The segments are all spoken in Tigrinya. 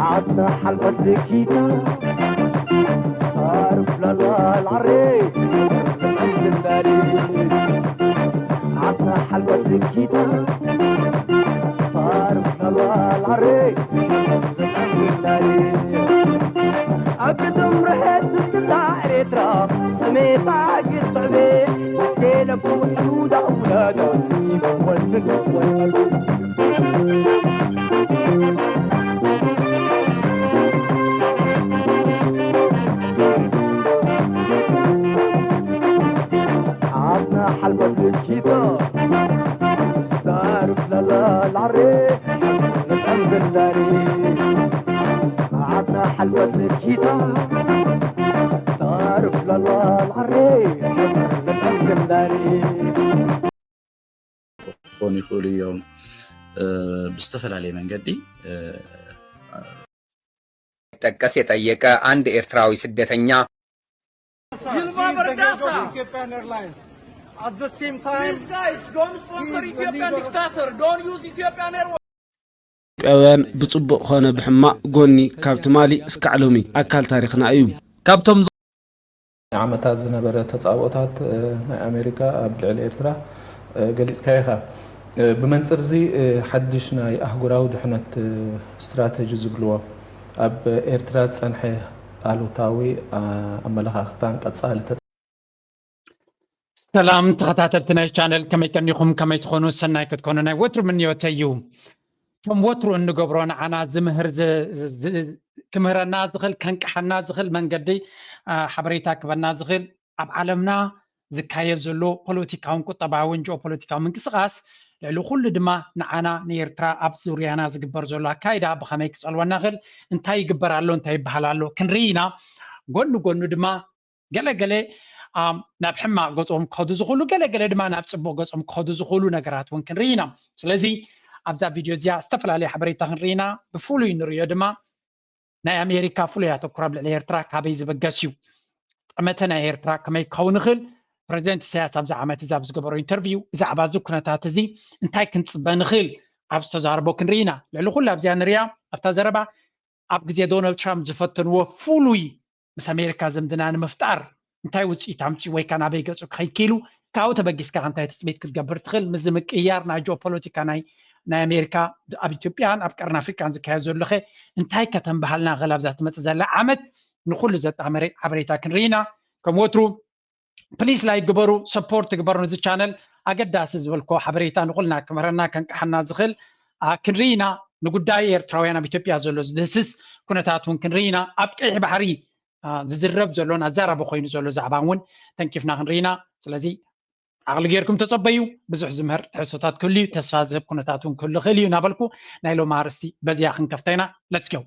عطنا حلقة لكيتا، تعرف لا لا العري، الحمد لله. عطنا حلقة لكيتا، تعرف لا لا العري، الحمد لله. أقدم رحت ستة إريترا، سميت عاقل طعمي، وكيلك وحدود أولادك، ولد ولد. ዓድና ሓልበት ልኪቶ ታርፍ ለላ ላሬ ንጠንግላሪ። ዓድና ሓልበት ልኪቶ ታርፍ ለላ ላሬ ንጠንግላሪ። ክኾኑ ይኽእሉ እዮም። ብዝተፈላለየ መንገዲ ጠቀስ የጠየቀ አንድ ኤርትራዊ ስደተኛ Yilmaz Merdassa. Ethiopian Airlines. At the same time, Please, guys, don't sponsor Ethiopian dictator. Don't use Ethiopian Airways. ኢትዮጵያውያን ብጽቡቕ ኾነ ብሕማቕ ጎኒ ካብ ትማሊ እስካዕ ሎሚ ኣካል ታሪኽና እዩ። ካብቶም ንዓመታት ዝነበረ ተጻብኦታት ናይ ኣሜሪካ ኣብ ልዕሊ ኤርትራ ገሊጽካዮ ኢኻ። ብመንጽር እዚ ሓድሽ ናይ ኣህጉራዊ ድሕነት ስትራተጂ ዝብልዎ ኣብ ኤርትራ ዝጸንሐ ኣሉታዊ ኣመለኻኽታን ቀጻሊ ሰላም ተኸታተልቲ ናይ ቻነል፣ ከመይ ቀኒኹም? ከመይ ትኾኑ? ሰናይ ክትኮኑ ናይ ወትሩ ምንዮተይ እዩ። ከም ወትሩ እንገብሮ ንዓና ዝምህር ክምህረና ዝኽእል ከንቅሓና ዝኽእል መንገዲ ሓበሬታ ክበና ዝኽእል ኣብ ዓለምና ዝካየድ ዘሎ ፖለቲካውን ቁጠባውን ጂኦፖለቲካዊ ምንቅስቃስ ልዕሊ ኩሉ ድማ ንዓና ንኤርትራ ኣብ ዙርያና ዝግበር ዘሎ ኣካይዳ ብኸመይ ክጸልወና ይኽእል፣ እንታይ ይግበር ኣሎ፣ እንታይ ይበሃል ኣሎ ክንርኢ ኢና። ጎኒ ጎኑ ድማ ገለገለ ናብ ሕማቕ ገጾም ክኸዱ ዝኽእሉ፣ ገለገለ ድማ ናብ ጽቡቕ ገጾም ክኸዱ ዝኽእሉ ነገራት እውን ክንርኢ ኢና። ስለዚ ኣብዛ ቪድዮ እዚኣ ዝተፈላለየ ሓበሬታ ክንርኢ ኢና። ብፍሉይ ንርእዮ ድማ ናይ ኣሜሪካ ፍሉይ ኣተኩሮ ኣብ ልዕሊ ኤርትራ ካበይ ዝብገስ እዩ? ጠመተ ናይ ኤርትራ ከመይ ክኸውን ይኽእል? ፕረዚደንት ኢሳያስ ኣብዚ ዓመት እዚ ኣብ ዝገበሮ ኢንተርቪው ብዛዕባ እዚ ኩነታት እዚ እንታይ ክንጽበ ንኽእል ኣብ ዝተዛረቦ ክንርኢ ኢና። ልዕሊ ኩሉ ኣብዚኣ ንሪኣ ኣብታ ዘረባ ኣብ ግዜ ዶናልድ ትራምፕ ዝፈተንዎ ፍሉይ ምስ ኣሜሪካ ዝምድና ንምፍጣር እንታይ ውፅኢት ኣምፅኡ ወይ ከዓ ናበይ ገፁ ክኸይድ ክኢሉ ካብኡ ተበጊስካ እንታይ ትፅቢት ክትገብር ትኽእል ምስዚ ምቅያር ናይ ጂኦፖለቲካ ናይ ናይ ኣሜሪካ ኣብ ኢትዮጵያን ኣብ ቀርኒ ኣፍሪቃን ዝካየድ ዘሎኸ እንታይ ከተንበሃልና ኽእል ኣብዛ ትመፅእ ዘላ ዓመት ንኩሉ ዘጣመረ ሓበሬታ ክንርኢና ከም ወትሩ ፕሊስ ላይክ ግበሩ ሰፖርት ግበሩ ነዚ ቻነል ኣገዳሲ ዝበልኮ ሓበሬታ ንኩልና ክምህረና ከንቅሓና ዝኽእል ክንርኢና ንጉዳይ ኤርትራውያን ኣብ ኢትዮጵያ ዘሎ ዝድህስስ ኩነታት እውን ክንርኢና ኣብ ቀይሕ ባሕሪ ዝዝረብ ዘሎን ኣዛራቢ ኮይኑ ዘሎ ዛዕባ እውን ተንኪፍና ክንርኢና ስለዚ ዓቕሊ ጌርኩም ተጸበዩ ብዙሕ ዝምህር ትሕዝቶታት ክህሉ እዩ ተስፋ ዝህብ ኩነታት እውን ክህሉ ይኽእል እዩ እናበልኩ ናይ ሎሚ ኣርእስቲ በዚያ ክንከፍታ ኢና let's go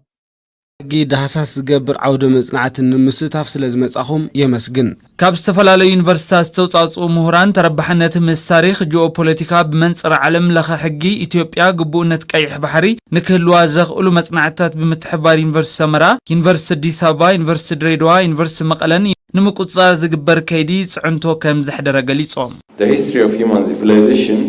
ሕጊ ዳህሳስ ዝገብር ዓውደ መጽናዕቲ ንምስታፍ ስለ ዝመጻኹም የመስግን። ካብ ዝተፈላለዩ ዩኒቨርሲታት ዝተውጻጽኡ ምሁራን ተረባሕነት ምስ ታሪኽ ጂኦፖለቲካ ብመንጽር ዓለም ለኸ ሕጊ ኢትዮጵያ ግቡእነት ቀይሕ ባሕሪ ንክህልዋ ዘኽእሉ መጽናዕትታት ብምትሕብባር ዩኒቨርሲቲ ሰመራ፣ ዩኒቨርሲቲ ኣዲስ ኣበባ፣ ዩኒቨርሲቲ ድሬዳዋ፣ ዩኒቨርሲቲ መቐለን ንምቁጽጻር ዝግበር ከይዲ ጽዕንቶ ከም ዘሕደረ ገሊጾም። The history of human civilization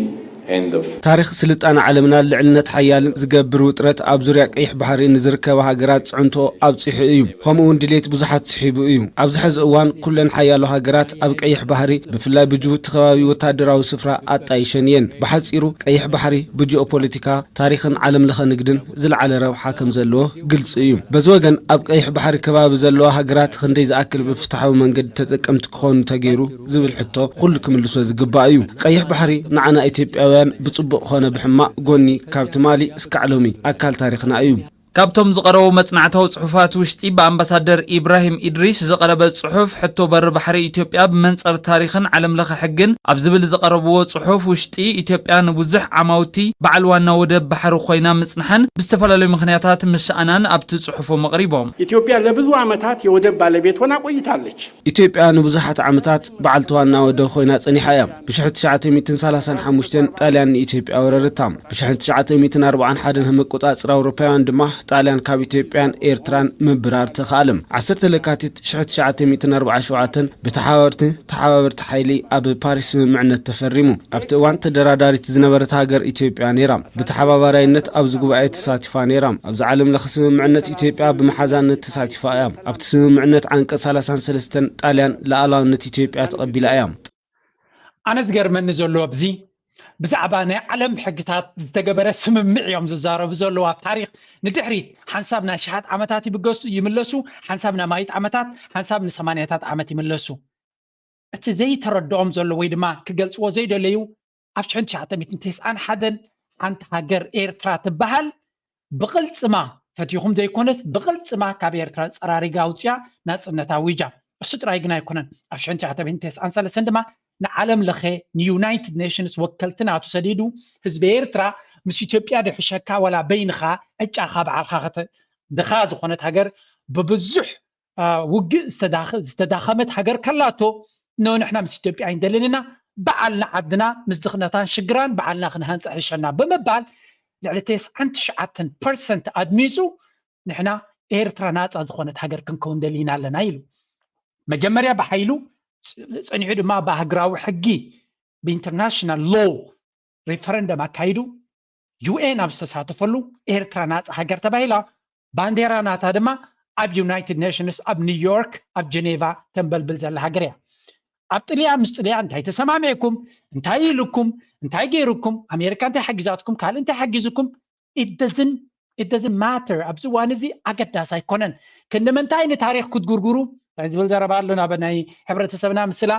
ታሪኽ ስልጣነ ዓለምና ልዕልነት ሓያልን ዝገብር ውጥረት ኣብ ዙርያ ቀይሕ ባሕሪ ንዝርከባ ሃገራት ጽዕንቶ ኣብጺሑ እዩ። ከምኡ እውን ድሌት ብዙሓት ስሒቡ እዩ። ኣብዚ ሕዚ እዋን ኩለን ሓያሎ ሃገራት ኣብ ቀይሕ ባሕሪ ብፍላይ ብጅቡቲ ከባቢ ወታደራዊ ስፍራ ኣጣይሸን እየን። ብሓጺሩ ቀይሕ ባሕሪ ብጂኦፖለቲካ፣ ታሪኽን ዓለም ለኸ ንግድን ዝለዓለ ረብሓ ከም ዘለዎ ግልጺ እዩ። በዚ ወገን ኣብ ቀይሕ ባሕሪ ከባቢ ዘለዋ ሃገራት ክንደይ ዝኣክል ብፍትሓዊ መንገዲ ተጠቀምቲ ክኾኑ ተገይሩ ዝብል ሕቶ ኩሉ ክምልሶ ዝግባእ እዩ። ቀይሕ ባሕሪ ንዓና ኢትዮጵያውያን ብጽቡቕ ኾነ ብሕማቕ ጎኒ ካብ ትማሊ እስካዕ ሎሚ ኣካል ታሪኽና እዩ። ካብቶም ዝቐረቡ መጽናዕታዊ ጽሑፋት ውሽጢ ብኣምባሳደር ኢብራሂም ኢድሪስ ዝቐረበ ጽሑፍ ሕቶ በሪ ባሕሪ ኢትዮጵያ ብመንጸር ታሪኽን ዓለም ለኸ ሕግን ኣብ ዝብል ዝቐረብዎ ጽሑፍ ውሽጢ ኢትዮጵያ ንብዙሕ ዓማውቲ በዓል ዋና ወደብ ባሕሪ ኮይና ምጽንሓን ብዝተፈላለዩ ምኽንያታት ምሻኣናን ኣብቲ ጽሑፎም ኣቕሪቦም። ኢትዮጵያ ለብዙ ዓመታት የወደብ ባለቤት ሆና ቆይታለች። ኢትዮጵያ ንብዙሓት ዓመታት በዓልቲ ዋና ወደብ ኮይና ጸኒሓ እያ። ብ ሽሕቲ ትሽዓተ ሚእትን ሰላሳን ሓሙሽተን ጣልያን ንኢትዮጵያ ወረረታ። ብ ሽሕቲ ትሽዓተ ሚእትን ኣርባዓን ሓደን ንመቆጻጽር ኣውሮፓውያን ድማ ጣልያን ካብ ኢትዮጵያን ኤርትራን ምብራር ተኻእለ። ዓሰርተ ለካቲት ሽሕቲ ትሽዓተ ሚእትን ኣርባዓን ሸውዓተን ብተሓባበርቲ ተሓባበርቲ ሓይሊ ኣብ ፓሪስ ስምምዕነት ተፈሪሙ። ኣብቲ እዋን ተደራዳሪት ዝነበረት ሃገር ኢትዮጵያ ነይራ። ብተሓባባራይነት ኣብዚ ጉባኤ ተሳቲፋ ነይራ። ኣብዚ ዓለም ለኸ ስምምዕነት ኢትዮጵያ ብመሓዛነት ተሳቲፋ እያ። ኣብቲ ስምምዕነት ዓንቀጽ ሰላሳን ሰለስተን ጣልያን ሉዓላውነት ኢትዮጵያ ተቐቢላ እያ። ኣነ ዝገርመኒ ዘሎ ኣብዚ ብዛዕባ ናይ ዓለም ሕግታት ዝተገበረ ስምምዕ እዮም ዝዛረቡ ዘለዉ። ኣብ ታሪኽ ንድሕሪት ሓንሳብ ናይ ሽሓት ዓመታት ይብገሱ ይምለሱ፣ ሓንሳብ ናይ ማይት ዓመታት፣ ሓንሳብ ንሰማንያታት ዓመት ይምለሱ። እቲ ዘይተረድኦም ዘሎ ወይ ድማ ክገልፅዎ ዘይደለዩ ኣብ ሽሕን ትሽዓተ ሚእትን ተስዓን ሓደን ሓንቲ ሃገር ኤርትራ ትበሃል ብቕልፅማ ፈቲኹም ዘይኮነስ ብቕልፅማ ካብ ኤርትራ ፀራሪጋ ኣውፅያ ናፅነት ኣዊጃ። እሱ ጥራይ ግን ኣይኮነን። ኣብ ሽሕን ትሽዓተ ሚእትን ተስዓን ሰለስተን ድማ ንዓለም ለኸ ንዩናይትድ ኔሽንስ ወከልቲ ናቱ ሰዲዱ ህዝቢ ኤርትራ ምስ ኢትዮጵያ ድሕሸካ ወላ በይንኻ ዕጫኻ ባዕልኻ ድኻ ዝኾነት ሃገር ብብዙሕ ውግእ ዝተዳኸመት ሃገር ከላቶ ኖ ንሕና ምስ ኢትዮጵያ ኣይንደልን ኢና፣ በዓልና ዓድና ምስ ድኽነታን ሽግራን በዓልና ክንሃንፃ ይሕሸና ብምባል ልዕሊ ተስዓን ትሽዓተን ፐርሰንት ኣድሚፁ ንሕና ኤርትራ ናፃ ዝኾነት ሃገር ክንከውን ደሊና ኣለና ኢሉ። መጀመርያ ብሓይሉ፣ ፀኒሑ ድማ ብሃገራዊ ሕጊ ብኢንተርናሽናል ሎ ሪፈረንደም ኣካይዱ ዩኤን ኣብ ዝተሳተፈሉ ኤርትራ ናፃ ሃገር ተባሂላ። ባንዴራ ናታ ድማ ኣብ ዩናይትድ ኔሽንስ ኣብ ኒውዮርክ ኣብ ጀኔቫ ተንበልብል ዘላ ሃገር እያ። ኣብ ጥልያ ምስ ጥልያ እንታይ ተሰማሚዕኩም፣ እንታይ ኢልኩም፣ እንታይ ገይርኩም፣ ኣሜሪካ እንታይ ሓጊዛትኩም፣ ካልእ እንታይ ሓጊዝኩም፣ it doesn't matter። ኣብዚ እዋን እዚ ኣገዳሲ ኣይኮነን። ክንዲ ምንታይ ንታሪኽ ክትጉርጉሩ እንታይ ዝብል ዘረባ ኣሎ ናብ ናይ ሕብረተሰብና ምስላ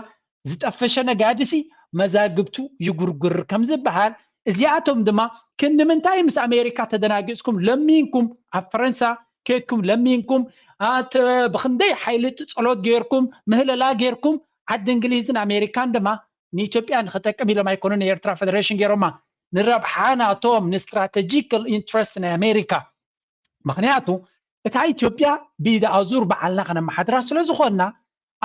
ዝጠፈሸ ነጋዲሲ መዛግብቱ ይጉርጉር ከም ዝበሃል እዚኣቶም ድማ ክንዲ ምንታይ ምስ ኣሜሪካ ተደናጊፅኩም ለሚንኩም ኣብ ፈረንሳ ኬድኩም ለሚንኩም ብክንደይ ሓይሊ ጸሎት ጌርኩም ምህለላ ጌርኩም ዓዲ እንግሊዝን ኣሜሪካን ድማ ንኢትዮጵያ ንክጠቅም ኢሎም ኣይኮኑን ንኤርትራ ፌደሬሽን ጌሮማ ንረብሓ ናቶም ንስትራተጂካል ኢንትረስት ናይ ኣሜሪካ ምክንያቱ እታ ኢትዮጵያ ብኢድ ኣዙር በዓልና ከነመሓድራ ስለዝኾንና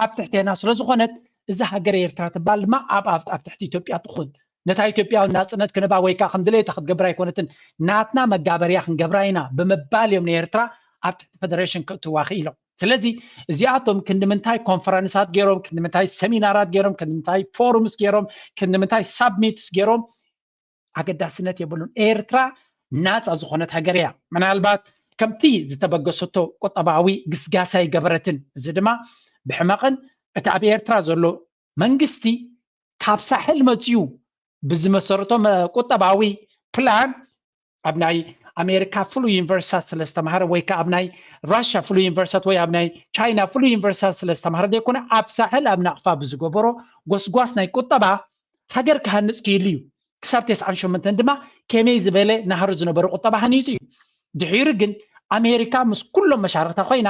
ኣብ ትሕቴና ስለዝኾነት እዛ ሃገር ኤርትራ ትበሃል ድማ ኣብ ኣብ ኣብ ትሕቲ ኢትዮጵያ ትኹን ነታ ኢትዮጵያ ናፅነት ክንባ ወይ ከዓ ከም ድሌታ ክትገብር ኣይኮነትን ናትና መጋበርያ ክንገብራ ኢና ብምባል እዮም ንኤርትራ ኣብ ትሕቲ ፌደሬሽን ክእትዋ ክኢሎም ስለዚ እዚኣቶም ክንዲ ምንታይ ኮንፈረንሳት ገይሮም ክንዲ ምንታይ ሰሚናራት ገይሮም ክንዲ ምንታይ ፎሩምስ ገይሮም ክንዲ ምንታይ ሳብሚትስ ገይሮም ኣገዳስነት የብሉን ኤርትራ ናፃ ዝኾነት ሃገር እያ ምናልባት ከምቲ ዝተበገሰቶ ቁጠባዊ ግስጋሳ ይገበረትን እዚ ድማ ብሕመቕን እቲ ኣብ ኤርትራ ዘሎ መንግስቲ ካብ ሳሕል መፅዩ ብዝመሰረቶ ቁጠባዊ ፕላን ኣብ ናይ ኣሜሪካ ፍሉይ ዩኒቨርሲታት ስለዝተማሃረ ወይ ከዓ ኣብ ናይ ራሽያ ፍሉይ ዩኒቨርሲታት ወይ ኣብ ናይ ቻይና ፍሉይ ዩኒቨርሲታት ስለዝተማሃረ ዘይኮነ ኣብ ሳሕል ኣብ ናቕፋ ብዝገበሮ ጎስጓስ ናይ ቁጠባ ሃገር ክሃንፅ ክኢሉ እዩ ክሳብ ተስዓን ሸሞንተን ድማ ከመይ ዝበለ ናህሪ ዝነበረ ቁጠባ ሃኒፁ እዩ ድሒሩ ግን ኣሜሪካ ምስ ኩሎም መሻርክታ ኮይና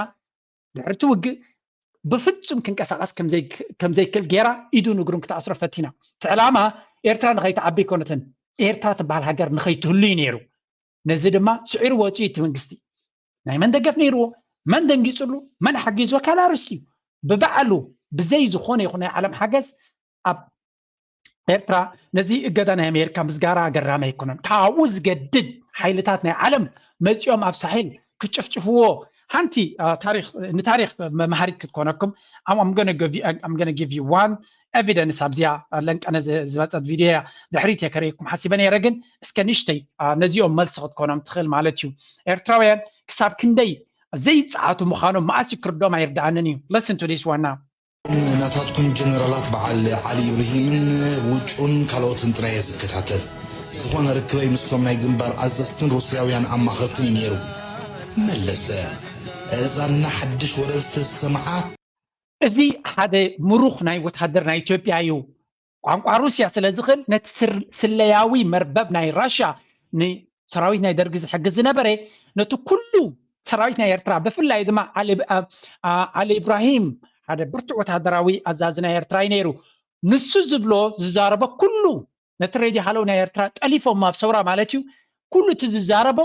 ድሕርቲ ውግእ ብፍጹም ክንቀሳቀስ ከምዘይክእል ገይራ ኢዱን እግሩን ክትኣስሮ ፈቲና። እቲ ዕላማ ኤርትራ ንኸይትዓቢ ኣይኮነትን፣ ኤርትራ ትበሃል ሃገር ንኸይትህሉ እዩ ነይሩ። ነዚ ድማ ስዒሩ ወጺኡ እቲ መንግስቲ። ናይ መን ደገፍ ነይርዎ፣ መን ደንጊጽሉ፣ መን ሓጊዝዎ ካልእ ኣርእስቲ እዩ። ብባዕሉ ብዘይ ዝኾነ ይኹን ናይ ዓለም ሓገዝ ኣብ ኤርትራ ነዚ እገዳ ናይ ኣሜሪካ ምዝጋራ ኣገራሚ ኣይኮነን። ካብኡ ዝገድድ ሓይልታት ናይ ዓለም መጺኦም ኣብ ሳሕል ክጭፍጭፍዎ ሓንቲ ታሪኽ ንታሪኽ መምሃሪት ክትኮነኩም I'm gonna give you one evidence ኣብዚኣ ለንቀነ ዝበፀት ቪድዮ እያ ድሕሪት የከረየኩም ሓሲበ ነይረ ግን እስከ ንሽተይ ነዚኦም መልሲ ክትኮኖም ትኽእል ማለት እዩ ኤርትራውያን ክሳብ ክንደይ ዘይፀዓቱ ምዃኖም መኣስ ክርዶም ኣይርድኣንን እዩ listen to this one now ናታትኩም ጀነራላት በዓል ዓሊ ኢብራሂምን ውጩን ካልኦትን ጥራይ እየ ዝከታተል። ዝኾነ ርክበይ ምስቶም ናይ ግንባር ኣዘዝትን ሩስያውያን ኣማኸርትን እዩ ነይሩ። መለሰ፣ እዛ እና ሓድሽ ወረ ዝተሰምዓ። እዚ ሓደ ምሩኽ ናይ ወታደር ናይ ኢትዮጵያ እዩ። ቋንቋ ሩስያ ስለ ዝኽእል ነቲ ስለያዊ መርበብ ናይ ራሽያ ንሰራዊት ናይ ደርጊ ዝሕግዝ ዝነበረ ነቲ ኩሉ ሰራዊት ናይ ኤርትራ ብፍላይ ድማ ዓሊ ኢብራሂም ሓደ ብርቱዕ ወታደራዊ ኣዛዚ ናይ ኤርትራ እዩ ነይሩ ንሱ ዝብሎ ዝዛረቦ ኩሉ ነቲ ሬድዮ ሃለው ናይ ኤርትራ ጠሊፎም ኣብ ሰውራ ማለት እዩ ኩሉ እቲ ዝዛረቦ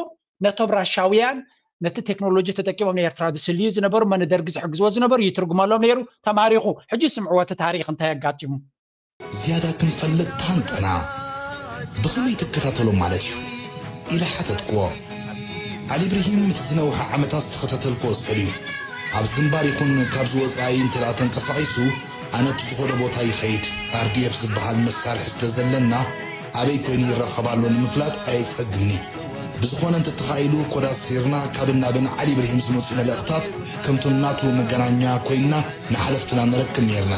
ነቶም ራሻውያን ነቲ ቴክኖሎጂ ተጠቂሞም ንኤርትራ ዝስልዩ ዝነበሩ መ ንደርጊ ዝሕግዝዎ ዝነበሩ ይትርጉመሎም ነይሩ ተማሪኹ ሕጂ ስምዕዎ እቲ ታሪኽ እንታይ ኣጋጢሙ ዝያዳ ክንፈልጥ ታንጠና ብኸመይ ትከታተሎም ማለት እዩ ኢለ ሓተትክዎ ዓሊ ኢብራሂም እቲ ዝነውሐ ዓመታት ዝተኸታተልክዎ ሰብ እዩ። ኣብዚ ግንባር ይኹን ካብዚ ወጻኢ እንተ ደኣ ተንቀሳቒሱ፣ ኣነ እቲ ዝኾዶ ቦታ ይኸይድ። ኣር ዲ ኤፍ ዝበሃል መሳርሒ ስለ ዘለና፣ ኣበይ ኮይኑ ይረኸብ ኣሎ ንምፍላጥ ኣየጸግምኒ። ብዝኾነ እንተተኻኢሉ ኮድ ኣሲርና ካብን ናብን ዓሊ ኢብራሂም ዝመጹ መልእኽታት ከምቶም ናቱ መገናኛ ኮይንና ንሓለፍትና ነረክብ ኔርና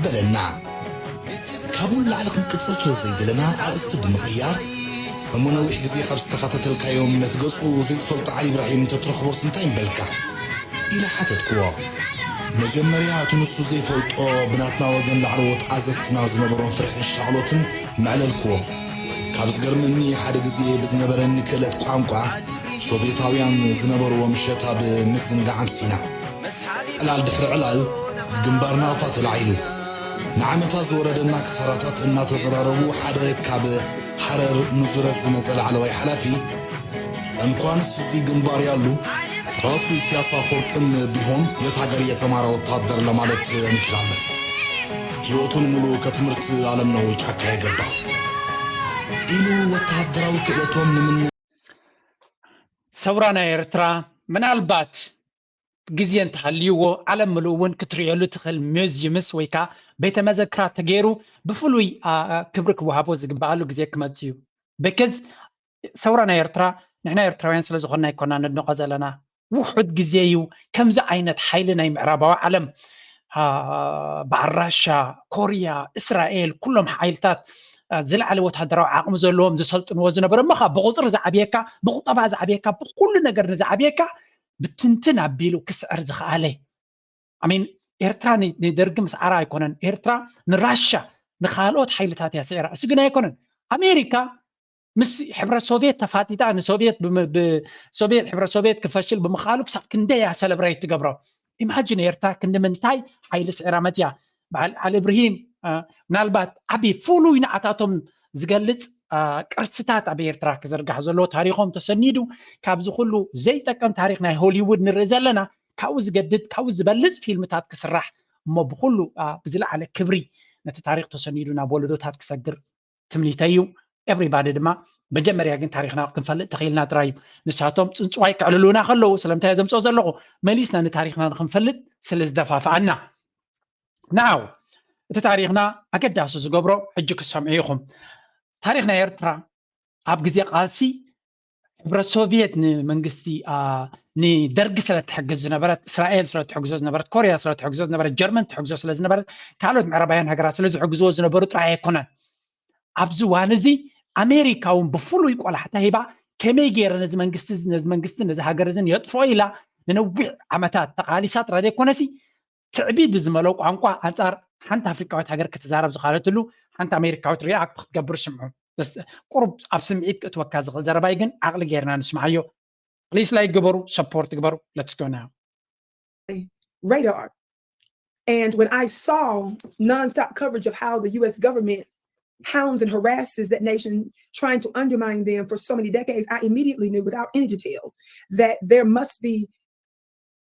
በለና። ካብኡ ንላዕሊ ክንቅጽል ስለ ዘይደለና ኣርእስቲ ብምቕያር፣ እሞ ነዊሕ ግዜ ካብ ዝተኸታተልካዮም ነቲ ገጹ ዘይትፈልጦ ዓሊ ኢብራሂም እንተትረኽቦስ እንታይ ምበልካ? ኢለ ሓተትክዎ። መጀመርያ እቲ ንሱ ዘይፈልጦ ብናትና ወገን ላዕለዎት ኣዘዝትና ዝነበሮም ፍርሕን ሻቕሎትን መዕለልክዎ። ካብ ዝገርመኒ ሓደ ግዜ ብዝነበረኒ ክእለት ቋንቋ ሶቭየታውያን ዝነበርዎም ሸታብ ምዝንጋዕ ኣምሲና። ዕላል ድሕሪ ዕላል ግንባርና እፋ ተላዒሉ። ንዓመታት ዝወረደና ክሳራታት እናተዘራረቡ ሓደ ካብ ሃረር ንዙረት ዝመጸ ላዕለዋይ ሓላፊ፣ እንኳንስ እዚህ ግንባር ያሉ ራሱ ኢሳያስ አፈወርቅም ቢሆን የት ሀገር የተማረ ወታደር ለማለት እንችላለን። ህይወቱን ሙሉ ከትምህርት ዓለም ነው ጫካ የገባው ኢሉ ወታደራዊ ክእለቶም ንምነ ሰውራ ናይ ኤርትራ ምናልባት ግዜ እንተሃልይዎ ዓለም ምሉእ እውን ክትርእየሉ ትኽእል ሙዚየምስ ወይ ከዓ ቤተ መዘክራት ተገይሩ ብፍሉይ ክብሪ ክወሃቦ ዝግበኣሉ ግዜ ክመጽእ እዩ። ብክዝ ሰውራ ናይ ኤርትራ ንሕና ኤርትራውያን ስለ ዝኾንና ኣይኮና ነድንቆ ዘለና። ውሑድ ግዜ እዩ ከምዚ ዓይነት ሓይሊ ናይ ምዕራባዊ ዓለም በዓል ራሻ፣ ኮርያ፣ እስራኤል ኩሎም ሓይልታት ዝለዓለ ወታደራዊ ዓቕሚ ዘለዎም ዝሰልጥንዎ ዝነበረ እሞ ብቁፅሪ ዝዓብየካ፣ ብቁጠባ ዝዓብየካ፣ ብኩሉ ነገር ንዝዓብየካ ብትንትን ኣቢሉ ክስዕር ዝኸኣለ ኣሚን ኤርትራ ንደርጊ ምስ ዓራ ኣይኮነን። ኤርትራ ንራሻ ንካልኦት ሓይልታት እያ ስዒራ። እሱ ግን ኣይኮነን። ኣሜሪካ ምስ ሕብረት ሶቪየት ተፋጢጣ ንሶቪየት ሶቪየት ሕብረት ሶቪየት ክፈሽል ብምኻሉ ክሳብ ክንደይ እያ ሰለብሬት ትገብሮ። ኢማጂን ኤርትራ ክንዲ ምንታይ ሓይሊ ስዒራ መፅያ። በዓል ዓሊ እብርሂም ምናልባት ዓብዪ ፍሉይ ንዓታቶም ዝገልፅ ቅርስታት ኣብ ኤርትራ ክዝርጋሕ ዘለዎ ታሪኾም ተሰኒዱ ካብዚ ኩሉ ዘይጠቅም ታሪኽ ናይ ሆሊውድ ንርኢ ዘለና ካብኡ ዝገድድ ካብኡ ዝበልፅ ፊልምታት ክስራሕ እሞ ብኩሉ ብዝለዓለ ክብሪ ነቲ ታሪኽ ተሰኒዱ ናብ ወለዶታት ክሰግር ትምኒተይ እዩ። ኤቭሪባዲ ድማ መጀመርያ ግን ታሪኽና ክንፈልጥ ተኽኢልና ጥራይ እዩ። ንሳቶም ፅንፅዋይ ከዕልሉና ከለዉ ስለምንታይ ዘምፅኦ ዘለኹ መሊስና ንታሪኽና ንክንፈልጥ ስለ ዝደፋፍኣና። ናው እቲ ታሪኽና ኣገዳሲ ዝገብሮ ሕጂ ክሰምዑ ኢኹም። ታሪኽ ናይ ኤርትራ ኣብ ግዜ ቃልሲ ሕብረት ሶቪየት ንመንግስቲ ንደርጊ ስለትሕግዝ ዝነበረት፣ እስራኤል ስለትሕግዞ ዝነበረት፣ ኮርያ ስለትሕግዞ ዝነበረት፣ ጀርመን ትሕግዞ ስለዝነበረት፣ ካልኦት ምዕራባውያን ሃገራት ስለዝሕግዝዎ ዝነበሩ ጥራይ ኣይኮነን። ኣብዚ እዋን እዚ ኣሜሪካ እውን ብፍሉይ ቆላሕታ ሂባ ከመይ ገይረ ነዚ መንግስቲ ነዚ መንግስቲ ነዚ ሃገር እዝን የጥፍኦ ኢላ ንነዊሕ ዓመታት ተቃሊሳ ጥራይ ዘይኮነሲ ትዕቢት ብዝመልኦ ቋንቋ ኣንጻር ሓንቲ ኣፍሪቃዊት ሃገር ክትዛረብ ዝኻለትሉ ሓንቲ ኣሜሪካዊት ሪኣክት ክትገብር ስምዑ። ቁሩብ ኣብ ስምዒት ክእትወካ ዝኽእል ዘረባይ ግን ዓቕሊ ጌርና ንስምዓዮ። ፕሊስ ላይክ ግበሩ፣ ሰፖርት ግበሩ። Let's go now. Radar. And when I saw nonstop coverage of how the U S government hounds and harasses that nation, trying to undermine them for so many decades, I immediately knew without any details that there must be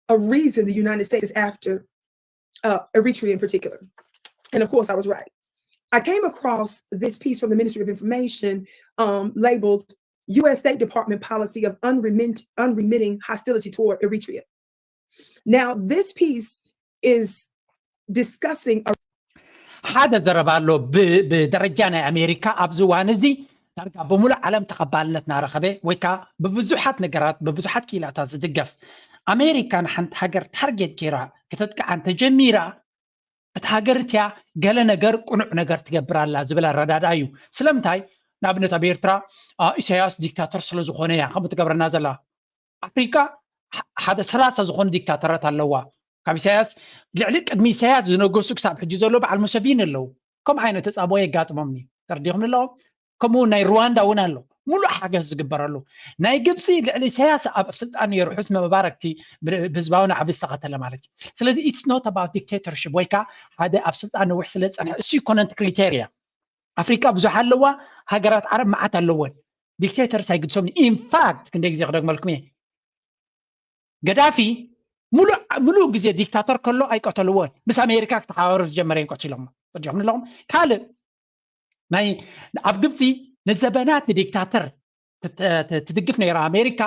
a reason the United States is after uh, Eritrea in particular. And of course, I was right. I came across this piece from the Ministry of Information um, labeled U S State Department Policy of Unremit- Unremitting Hostility Toward Eritrea. Now, this piece is discussing a ሓደ ዘረባ ኣሎ ብደረጃ ናይ ኣሜሪካ ኣብዚ እዋን እዚ ዳርጋ ብምሉእ ዓለም ተቐባልነት ናረኸበ ወይ ከዓ ብብዙሓት ነገራት ብብዙሓት ክኢላታት ዝድገፍ ኣሜሪካ ንሓንቲ ሃገር ታርጌት ገይራ ክተጥቅዓ እንተጀሚራ እታ ሃገር እቲያ ገለ ነገር ቅኑዕ ነገር ትገብር ኣላ ዝብል ኣረዳድኣ እዩ። ስለምንታይ ንኣብነት ኣብ ኤርትራ ኢሳያስ ዲክታተር ስለዝኾነ እያ ከምኡ ትገብረና ዘላ። ኣፍሪካ ሓደ ሰላሳ ዝኾኑ ዲክታተራት ኣለዋ። ካብ ኢሳያስ ልዕሊ ቅድሚ ኢሳያስ ዝነገሱ ክሳብ ሕጂ ዘሎ በዓል ሙሰቪኒ ኣለዉ። ከምኡ ዓይነት ተፃብኦ የጋጥሞምኒ ተረዲኹም ኣለኹም። ከምኡ ናይ ሩዋንዳ እውን ኣሎ ሙሉእ ሓገዝ ዝግበረሉ። ናይ ግብፂ ልዕሊ ኢሳያስ ኣብ ስልጣን ነይሩ ሕስኒ መባረክቲ ብህዝባዊ ናዕቢ ዝተኸተለ ማለት እዩ። ስለዚ it's not about dictatorship ወይ ከዓ ሓደ ኣብ ስልጣን ነዊሕ ስለ ዝፀንሐ እሱ ይኮነንቲ ክሪቴርያ። ኣፍሪካ ብዙሕ ኣለዋ፣ ሃገራት ዓረብ መዓት ኣለወን። ዲክቴተርስ ኣይግድሶምን። ኢንፋክት ክንደይ ግዜ ክደግመልኩም እየ፣ ገዳፊ ሙሉእ ግዜ ዲክታተር ከሎ ኣይቀተልዎን። ምስ ኣሜሪካ ክተሓባበሩ ዝጀመረ እዮም ቀቲሎሞ። ተረዲኹም ኣለኹም። ካልእ ናይ ኣብ ግብፂ ንዘበናት ንዲክታተር ትድግፍ ነይራ ኣሜሪካ።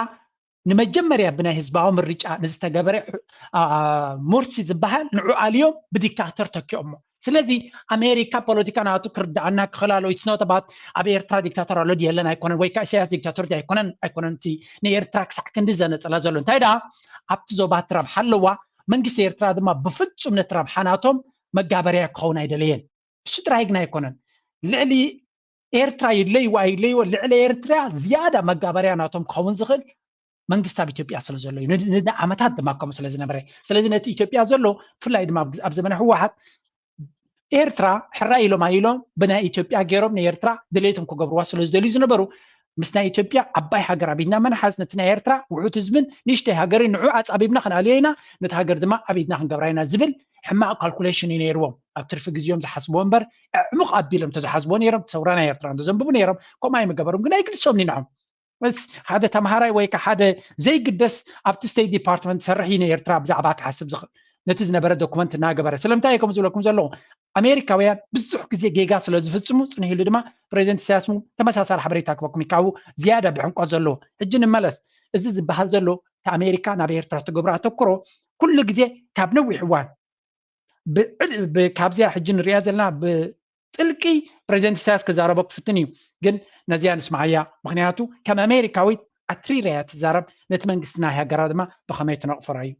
ንመጀመርያ ብናይ ህዝባዊ ምርጫ ንዝተገበረ ሑ- አ- አ- ሞርሲ ዝበሃል ንዑ ኣልዮም ብዲክታተር ተኪኦሞ። ስለዚ ኣሜሪካ ፖለቲካ ናቱ ክርዳኣና ክኽላሎ ኢትስ ኖት ኣባት ኣብ ኤርትራ ዲክታተር ኣሎ ድየለን ኣይኮነን ወይ ከዓ ኢሳያስ ዲክታተር ድዩ ኣይኮነን ኣይኮነን እቲ ንኤርትራ ክሳዕ ክንዲ ዘነፀላ ዘሎ እንታይ ደኣ ኣብቲ ዞባ እቲ ረብሓ ኣለዋ። መንግስቲ ኤርትራ ድማ ብፍፁም ነቲ ረብሓ ናቶም መጋበርያ ክኸውን ኣይደለየን። እሱ ጥራይ ግን ኣይኮነን። ልዕሊ ኤርትራ ይለይዎ ኣይለይዎ ልዕሊ ኤርትራ ዝያዳ መጋበርያ ናቶም ክኸውን ዝኽእል መንግስቲ ኣብ ኢትዮጵያ ስለ ዘሎ እዩ። ንዓመታት ድማ ከምኡ ስለ ዝነበረ ስለዚ ነቲ ኢትዮጵያ ዘሎ ብፍላይ ድማ ኣብ ዘመነ ህወሓት ኤርትራ ሕራይ ኢሎም ኣይሎም ብናይ ኢትዮጵያ ገይሮም ንኤርትራ ድሌቶም ክገብርዋ ስለ ዝደልዩ ዝነበሩ ምስ ናይ ኢትዮጵያ ዓባይ ሃገር ኣብ ኢድና ምንሓዝ ነቲ ናይ ኤርትራ ውሑድ ህዝብን ንእሽተይ ሃገርን ንዑ ኣጻቢብና ክንኣልዮ ኢና፣ ነቲ ሃገር ድማ ኣብ ኢድና ክንገብራ ኢና ዝብል ሕማቕ ካልኩሌሽን እዩ ነይርዎም። ኣብ ትርፊ ግዜኦም ዝሓስብዎ እምበር ኣዕሙቕ ኣቢሎም እንተዝሓስብዎ ነይሮም ሰውራ ናይ ኤርትራ እንተዘንብቡ ነይሮም ከምኡ ኣይምገበሩን። ግን ኣይግድሶምን እዩ ንዖም። ምስ ሓደ ተምሃራይ ወይ ከዓ ሓደ ዘይግደስ ኣብቲ ስቴት ዲፓርትመንት ዝሰርሕ እዩ ንኤርትራ ብዛዕባ ክሓስብ ዝኽእል ነቲ ዝነበረ ዶኩመንት እናገበረ። ስለምንታይ እየ ከም ዝብለኩም ዘለኹ ኣሜሪካውያን ብዙሕ ግዜ ጌጋ ስለ ዝፍፅሙ ፅንሕ ኢሉ ድማ ፕሬዚደንት ኢሳያስ እውን ተመሳሳሊ ሓበሬታ ክበኩም እዩ ካብኡ ዝያዳ ብሕንቆት ዘለዎ። ሕጂ ንመለስ። እዚ ዝበሃል ዘሎ እቲ ኣሜሪካ ናብ ኤርትራ ትገብሮ ኣተኩሮ ኩሉ ግዜ ካብ ነዊሕ እዋን ብዕድ- ብ- ካብዚኣ ሕጂ ንሪኣ ዘለና ብጥልቂ ፕሬዚደንት ኢሳያስ ክዛረቦ ክፍትን እዩ። ግን ነዚኣ ንስምዓያ። ምክንያቱ ከም ኣሜሪካዊት ኣትሪራ እያ ትዛረብ። ነቲ መንግስቲ ናይ ሃገራ ድማ ብኸመይ ትነቕፈራ እዩ።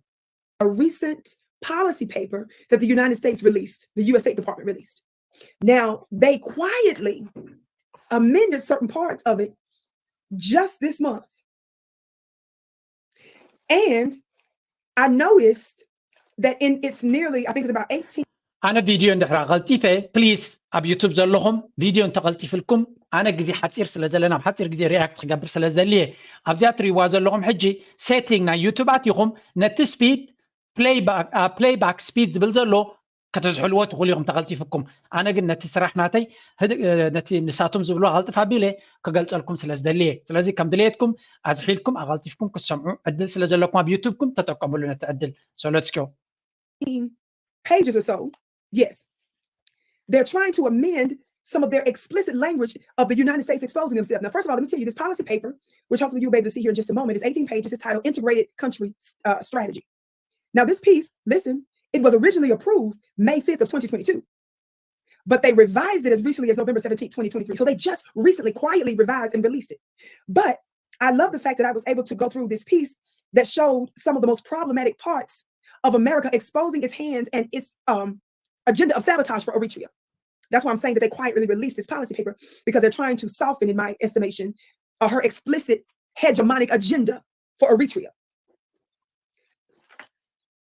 a recent policy paper that the United States released, the U S State Department released. Now, they quietly amended certain parts of it just this month. And I noticed that in it's nearly, I think it's about eighteen. ኣነ ቪድዮ እንድሕራ ቀልጢፈ ፕሊስ ኣብ ዩቱብ ዘለኹም ቪድዮ እንተቐልጢፍልኩም ኣነ ግዜ ሓፂር ስለ ዘለና ኣብ ሓፂር ግዜ ሪያክት ክገብር ስለ ዝደልየ ኣብዚኣ ትሪእዋ ዘለኹም ሕጂ ሴቲንግ ናይ ዩቱብ ኣቲኹም ነቲ ስፒድ ፕሌይባክ ስፒድ ዝብል ዘሎ ከተዝሕልዎ ትኽእሉ ኢኹም ተቐልጢፍኩም። ኣነ ግን ነቲ ስራሕ ናተይ ነቲ ንሳቶም ዝብሉ ኣቐልጥፍ ኣቢለ ክገልፀልኩም ስለ ዝደልየ። ስለዚ ከም ድሌትኩም ኣዝሒልኩም ኣቐልጢፍኩም ክትሰምዑ ዕድል ስለ ዘለኩም ኣብ ዩቱብኩም ተጠቀምሉ ነቲ ዕድል። So let's go. Pages or so, yes. They're trying to amend some of their explicit language of the United States exposing themselves. Now, first of all, let me tell you this policy paper, which hopefully you'll be able to see here in just a moment, is eighteen pages. It's titled Integrated Country uh, Strategy. Now, this piece, listen, it was originally approved May fifth of twenty twenty-two, but they revised it as recently as November seventeenth, twenty twenty-three. So they just recently quietly revised and released it. But I love the fact that I was able to go through this piece that showed some of the most problematic parts of America exposing its hands and its um, agenda of sabotage for Eritrea. That's why I'm saying that they quietly released this policy paper, because they're trying to soften, in my estimation, uh, her explicit hegemonic agenda for Eritrea.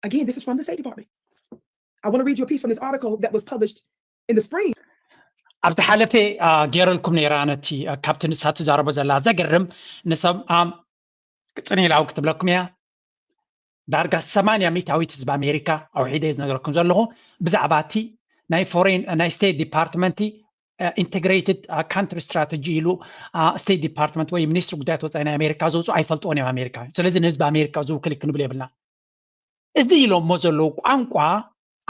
Again, this is from the State Department. I want to read you a piece from this article that was published in the spring. ኣብ ዝሓለፈ ገይረልኩም ነይራ ነቲ ካብቲ ንሳ ትዛረቦ ዘላ ዘገርም ንሰብ ፅን ኢላው ክትብለኩም እያ። ዳርጋ ሰማንያ ሚታዊት ህዝቢ ኣሜሪካ ኣውሒደ ዝነገረኩም ዘለኹ ብዛዕባ እቲ ናይ ፎሬን ናይ ስቴት ዲፓርትመንት ኢንቴግሬትድ ካንትሪ ስትራተጂ ኢሉ ስቴት ዲፓርትመንት ወይ ሚኒስትሪ ጉዳያት ወፃኢ ናይ ኣሜሪካ ዘውፅኡ ኣይፈልጥዎን እዮም ኣሜሪካ። ስለዚ ንህዝቢ ኣሜሪካ ዝውክል ክንብል የብልና። እዚ ኢሎሞ ዘለዉ ቋንቋ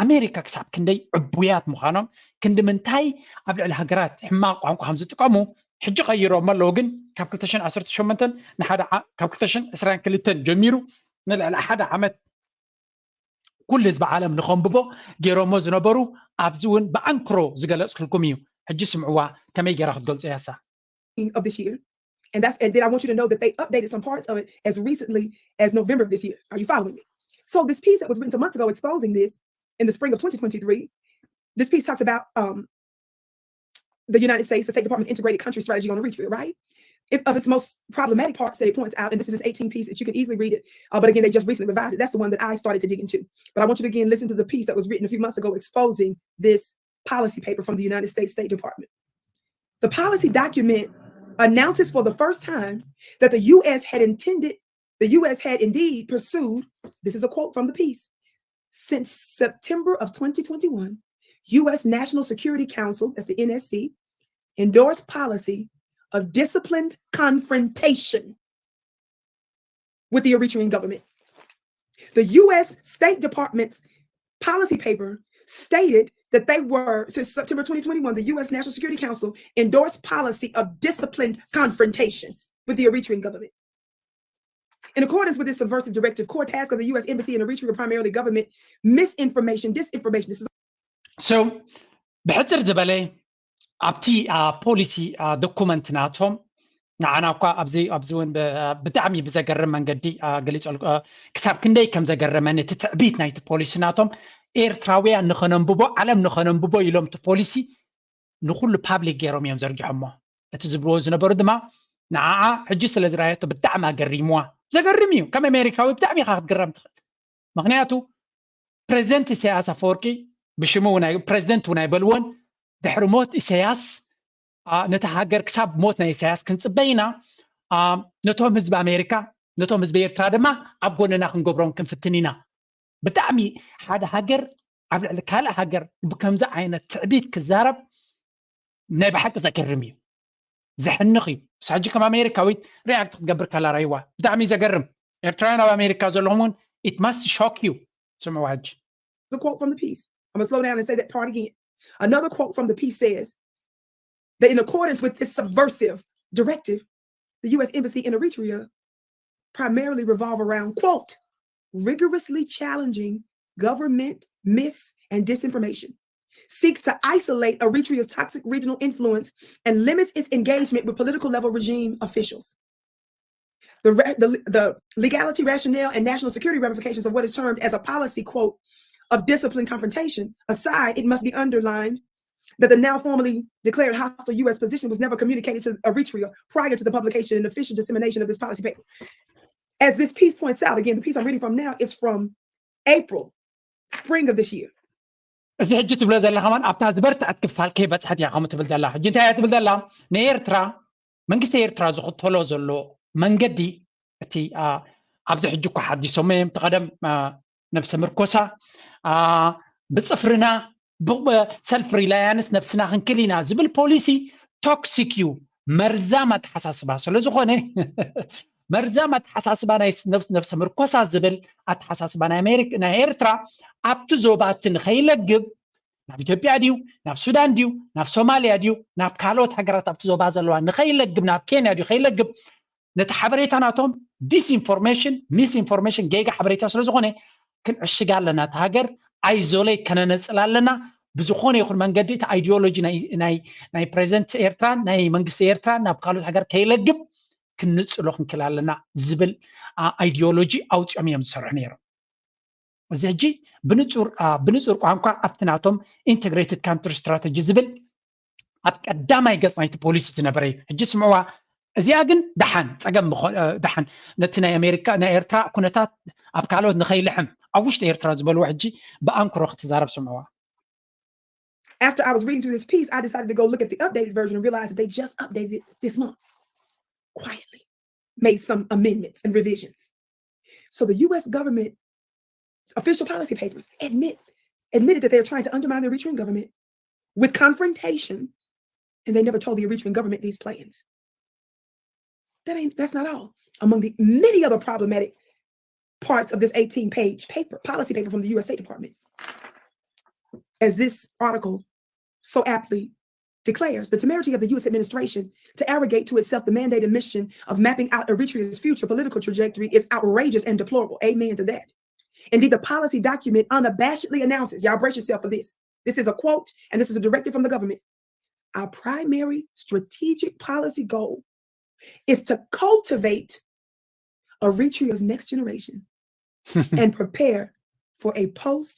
ኣሜሪካ ክሳብ ክንደይ ዕቡያት ምዃኖም ክንዲ ምንታይ ኣብ ልዕሊ ሃገራት ሕማቕ ቋንቋ ከም ዝጥቀሙ ሕጂ ቀይሮሞ ኣለዉ። ግን ካብ ክልተ ሽሕን ዓሰርተ ሸሞንተን ንሓደ ካብ ክልተ ሽሕን ዕስራን ክልተን ጀሚሩ ንልዕሊ ሓደ ዓመት ኩሉ ህዝቢ ዓለም ንኸንብቦ ገይሮሞ ዝነበሩ ኣብዚ እውን ብኣንክሮ ዝገለፅክልኩም እዩ። ሕጂ ስምዕዋ ከመይ ገይራ ክትገልፆ ያሳ of this year. And that's and then I want you to know that they updated some parts of it as recently as November of this year. Are you following me? So this piece that was written some months ago exposing this in the spring of twenty twenty-three, this piece talks about um, the United States, the State Department's integrated country strategy on Eritrea, right? If, of its most problematic parts that it points out, and this is this eighteen piece that you can easily read it, uh, but again, they just recently revised it. That's the one that I started to dig into. But I want you to again listen to the piece that was written a few months ago exposing this policy paper from the United States State Department. The policy document announces for the first time that the U S had intended, the U S had indeed pursued, this is a quote from the piece, since September of twenty twenty-one, U S National Security Council, that's the N S C, endorsed policy of disciplined confrontation with the Eritrean government. The U S State Department's policy paper stated that they were, since September twenty twenty-one, the U S National Security Council endorsed policy of disciplined confrontation with the Eritrean government. In accordance with this subversive directive, core task of the U S Embassy in Eritrea primarily government misinformation, disinformation. This is so ብሕፅር ዝበለ ኣብቲ ፖሊሲ ዶኩመንት ናቶም ንዓና እኳ ኣብዚ ኣብዚ እውን ብጣዕሚ ብዘገርም መንገዲ ገሊፀ ክሳብ ክንደይ ከም ዘገረመኒ እቲ ትዕቢት ናይቲ ፖሊሲ ናቶም ኤርትራውያን ንኸነንብቦ ዓለም ንኸነንብቦ ኢሎም እቲ ፖሊሲ ንኩሉ ፓብሊክ ገይሮም እዮም ዘርጊሖሞ። እቲ ዝብልዎ ዝነበሩ ድማ ንዓዓ ሕጂ ስለ ዝረኣየቶ ብጣዕሚ ኣገሪምዋ። ዘገርም እዩ። ከም ኣሜሪካዊ ብጣዕሚ ኢኻ ክትግረም ትኽእል። ምክንያቱ ፕሬዚደንት ኢሳያስ ኣፈወርቂ ብሽሙ እውን ኣይ- ፕሬዚደንት እውን ኣይበልዎን። ድሕሪ ሞት ኢሳያስ ኣ፣ ነታ ሃገር ክሳብ ሞት ናይ ኢሳያስ ክንፅበ ኢና። ኣ፣ ነቶም ህዝቢ ኣሜሪካ ነቶም ህዝቢ ኤርትራ ድማ ኣብ ጎንና ክንገብሮም ክንፍትን ኢና። ብጣዕሚ ሓደ ሃገር ኣብ ልዕሊ ካልእ ሃገር ብከምዚ ዓይነት ትዕቢት ክዛረብ ናይ ብሓቂ ዘገርም እዩ፣ ዘሕንኽ እዩ። ንሳ ሕጂ ከም ኣሜሪካዊት ሪያክት ክትገብር ከላ ራይዋ ብጣዕሚ እዩ ዘገርም። ኤርትራውያን ኣብ ኣሜሪካ ዘለኹም እውን it must shock you። ስምዕዋ ሕጂ a quote from the piece. I'm gonna slow down and say that part again. Another quote from the piece says that in accordance with this subversive directive, the U S Embassy in Eritrea primarily revolve around, quote, rigorously challenging government mis and disinformation, seeks to isolate Eritrea's toxic regional influence, and limits its engagement with political level regime officials. The, ra- the, the legality, rationale, and national security ramifications of what is termed as a policy, quote, of disciplined confrontation aside, it must be underlined that the now formally declared hostile U S position was never communicated to Eritrea prior to the publication and official dissemination of this policy paper. As this piece points out, again, the piece I'm reading from now is from April, spring of this year. እዚ ሕጂ ትብሎ ዘላ ከማን ኣብታ ዝበርትዐት ክፋል ከይበፅሐት እያ ከምኡ ትብል ዘላ። ሕጂ እንታይ እያ ትብል ዘላ? ንኤርትራ መንግስቲ ኤርትራ ዝኽተሎ ዘሎ መንገዲ እቲ ኣ፣ ኣብዚ ሕጂ እኮ ሓዲሶም እዮም እቲ ቀደም ኣ፣ ነብሰ ምርኮሳ ኣ፣ ብፅፍርና ሰልፍ ሪላያንስ ነብስና ክንክል ኢና ዝብል ፖሊሲ ቶክሲክ እዩ። መርዛም ኣተሓሳስባ ስለ ዝኾነ መርዛም ኣተሓሳስባ ናይ ነብሰ ምርኮሳ ዝብል ኣተሓሳስባ ናይ ኣሜሪካ ናይ ኤርትራ ኣብቲ ዞባ እቲ ንኸይለግብ ናብ ኢትዮጵያ ድዩ ናብ ሱዳን ድዩ ናብ ሶማልያ ድዩ ናብ ካልኦት ሃገራት ኣብቲ ዞባ ዘለዋ ንኸይለግብ ናብ ኬንያ ድዩ ከይለግብ ነቲ ሓበሬታ ናቶም ዲስኢንፎርሜሽን ሚስኢንፎርሜሽን ጌጋ ሓበሬታ ስለ ዝኾነ ክንዕሽጋ ኣለና። እቲ ሃገር ኣይዞሌት ከነነፅላ ኣለና። ብዝኾነ ይኹን መንገዲ እቲ ኣይዲዮሎጂ ናይ ፕሬዚደንት ኤርትራን ናይ መንግስቲ ኤርትራን ናብ ካልኦት ሃገር ከይለግብ ክንንፅሎ ክንክል ኣለና ዝብል ኣይዲዮሎጂ ኣውፂኦም እዮም ዝሰርሑ ነይሮም። እዚ ሕጂ ብንፁር ቋንቋ ኣብቲ ናቶም ኢንተግሬትድ ካንትሪ ስትራተጂ ዝብል ኣብ ቀዳማይ ገፅ ናይቲ ፖሊሲ ዝነበረ እዩ። ሕጂ ስምዕዋ፣ እዚኣ ግን ደሓን ፀገም ደሓን ነቲ ናይ ኣሜሪካ ናይ ኤርትራ ኩነታት ኣብ ካልኦት ንኸይልሕም ኣብ ውሽጢ ኤርትራ ዝበልዎ ሕጂ ብኣንክሮ ክትዛረብ ስምዕዋ። After I was reading through this piece, I decided to go look at the updated version and realize that they just updated it this month. Quietly made some amendments and revisions. So the U S government official policy papers admit admitted that they are trying to undermine the Eritrean government with confrontation, and they never told the Eritrean government these plans. That ain't that's not all. Among the many other problematic parts of this eighteen page paper, policy paper from the U S State Department, as this article so aptly declares, the temerity of the U S administration to arrogate to itself the mandated mission of mapping out Eritrea's future political trajectory is outrageous and deplorable. Amen to that. Indeed, the policy document unabashedly announces, y'all brace yourself for this. This is a quote, and this is a directive from the government. Our primary strategic policy goal is to cultivate Eritrea's next generation and prepare for a post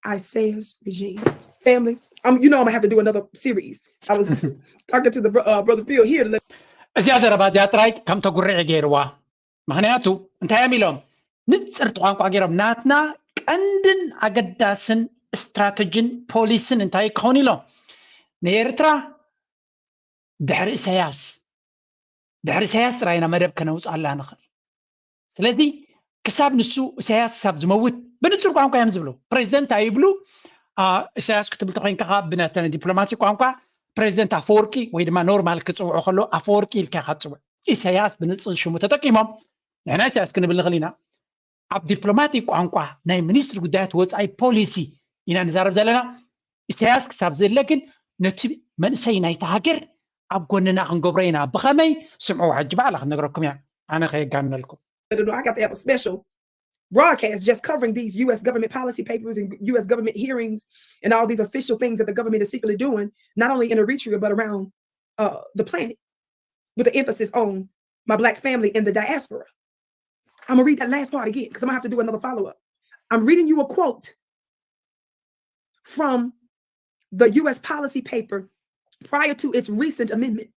Isaiah's regime. Family, I'm, you know I'm gonna have to do another series. I was talking to the bro- uh, brother Phil here. እዚኣ ዘረባ እዚኣ ጥራይ ከም ተጉርዒ ገይርዋ። ምክንያቱ እንታይ እዮም ኢሎም ንፅርቲ ቋንቋ ገይሮም ናትና ቀንድን ኣገዳስን ስትራተጂን ፖሊስን እንታይ ክኸውን ኢሎም ንኤርትራ ድሕሪ ኢሳያስ ድሕሪ ኢሳያስ ጥራይ ኢና መደብ ከነውፅኣላ ንኽእል። ስለዚ ክሳብ ንሱ ኢሳያስ ክሳብ ዝመውት ብንፁር ቋንቋ እዮም ዝብሉ። ፕሬዚደንት ኣይብሉ። ኢሳያስ ክትብል ተኮይንካ ብናተ ዲፕሎማሲ ቋንቋ ፕሬዚደንት ኣፈወርቂ ወይ ድማ ኖርማል ክፅውዑ ከለዉ ኣፈወርቂ ኢልካ ኢኻ ትፅውዕ። ኢሳያስ ብንፅል ሽሙ ተጠቂሞም ንሕና ኢሳያስ ክንብል ንኽእል ኢና። ኣብ ዲፕሎማቲክ ቋንቋ ናይ ሚኒስትሪ ጉዳያት ወፃኢ ፖሊሲ ኢና ንዛረብ ዘለና። ኢሳያስ ክሳብ ዘለ ግን ነቲ መንእሰይ ናይቲ ሃገር ኣብ ጎንና ክንገብሮ ኢና። ብኸመይ? ስምዑ ሕጂ ባዕላ ክትነግረኩም እያ፣ ኣነ ከየጋነልኩም። I got to have a special broadcast just covering these U S government policy papers and U S government hearings and all these official things that the government is secretly doing, not only in Eritrea, but around uh, the planet, with the emphasis on my Black family in the diaspora. I'm going to read that last part again because I'm going to have to do another follow up. I'm reading you a quote from the U S policy paper prior to its recent amendment.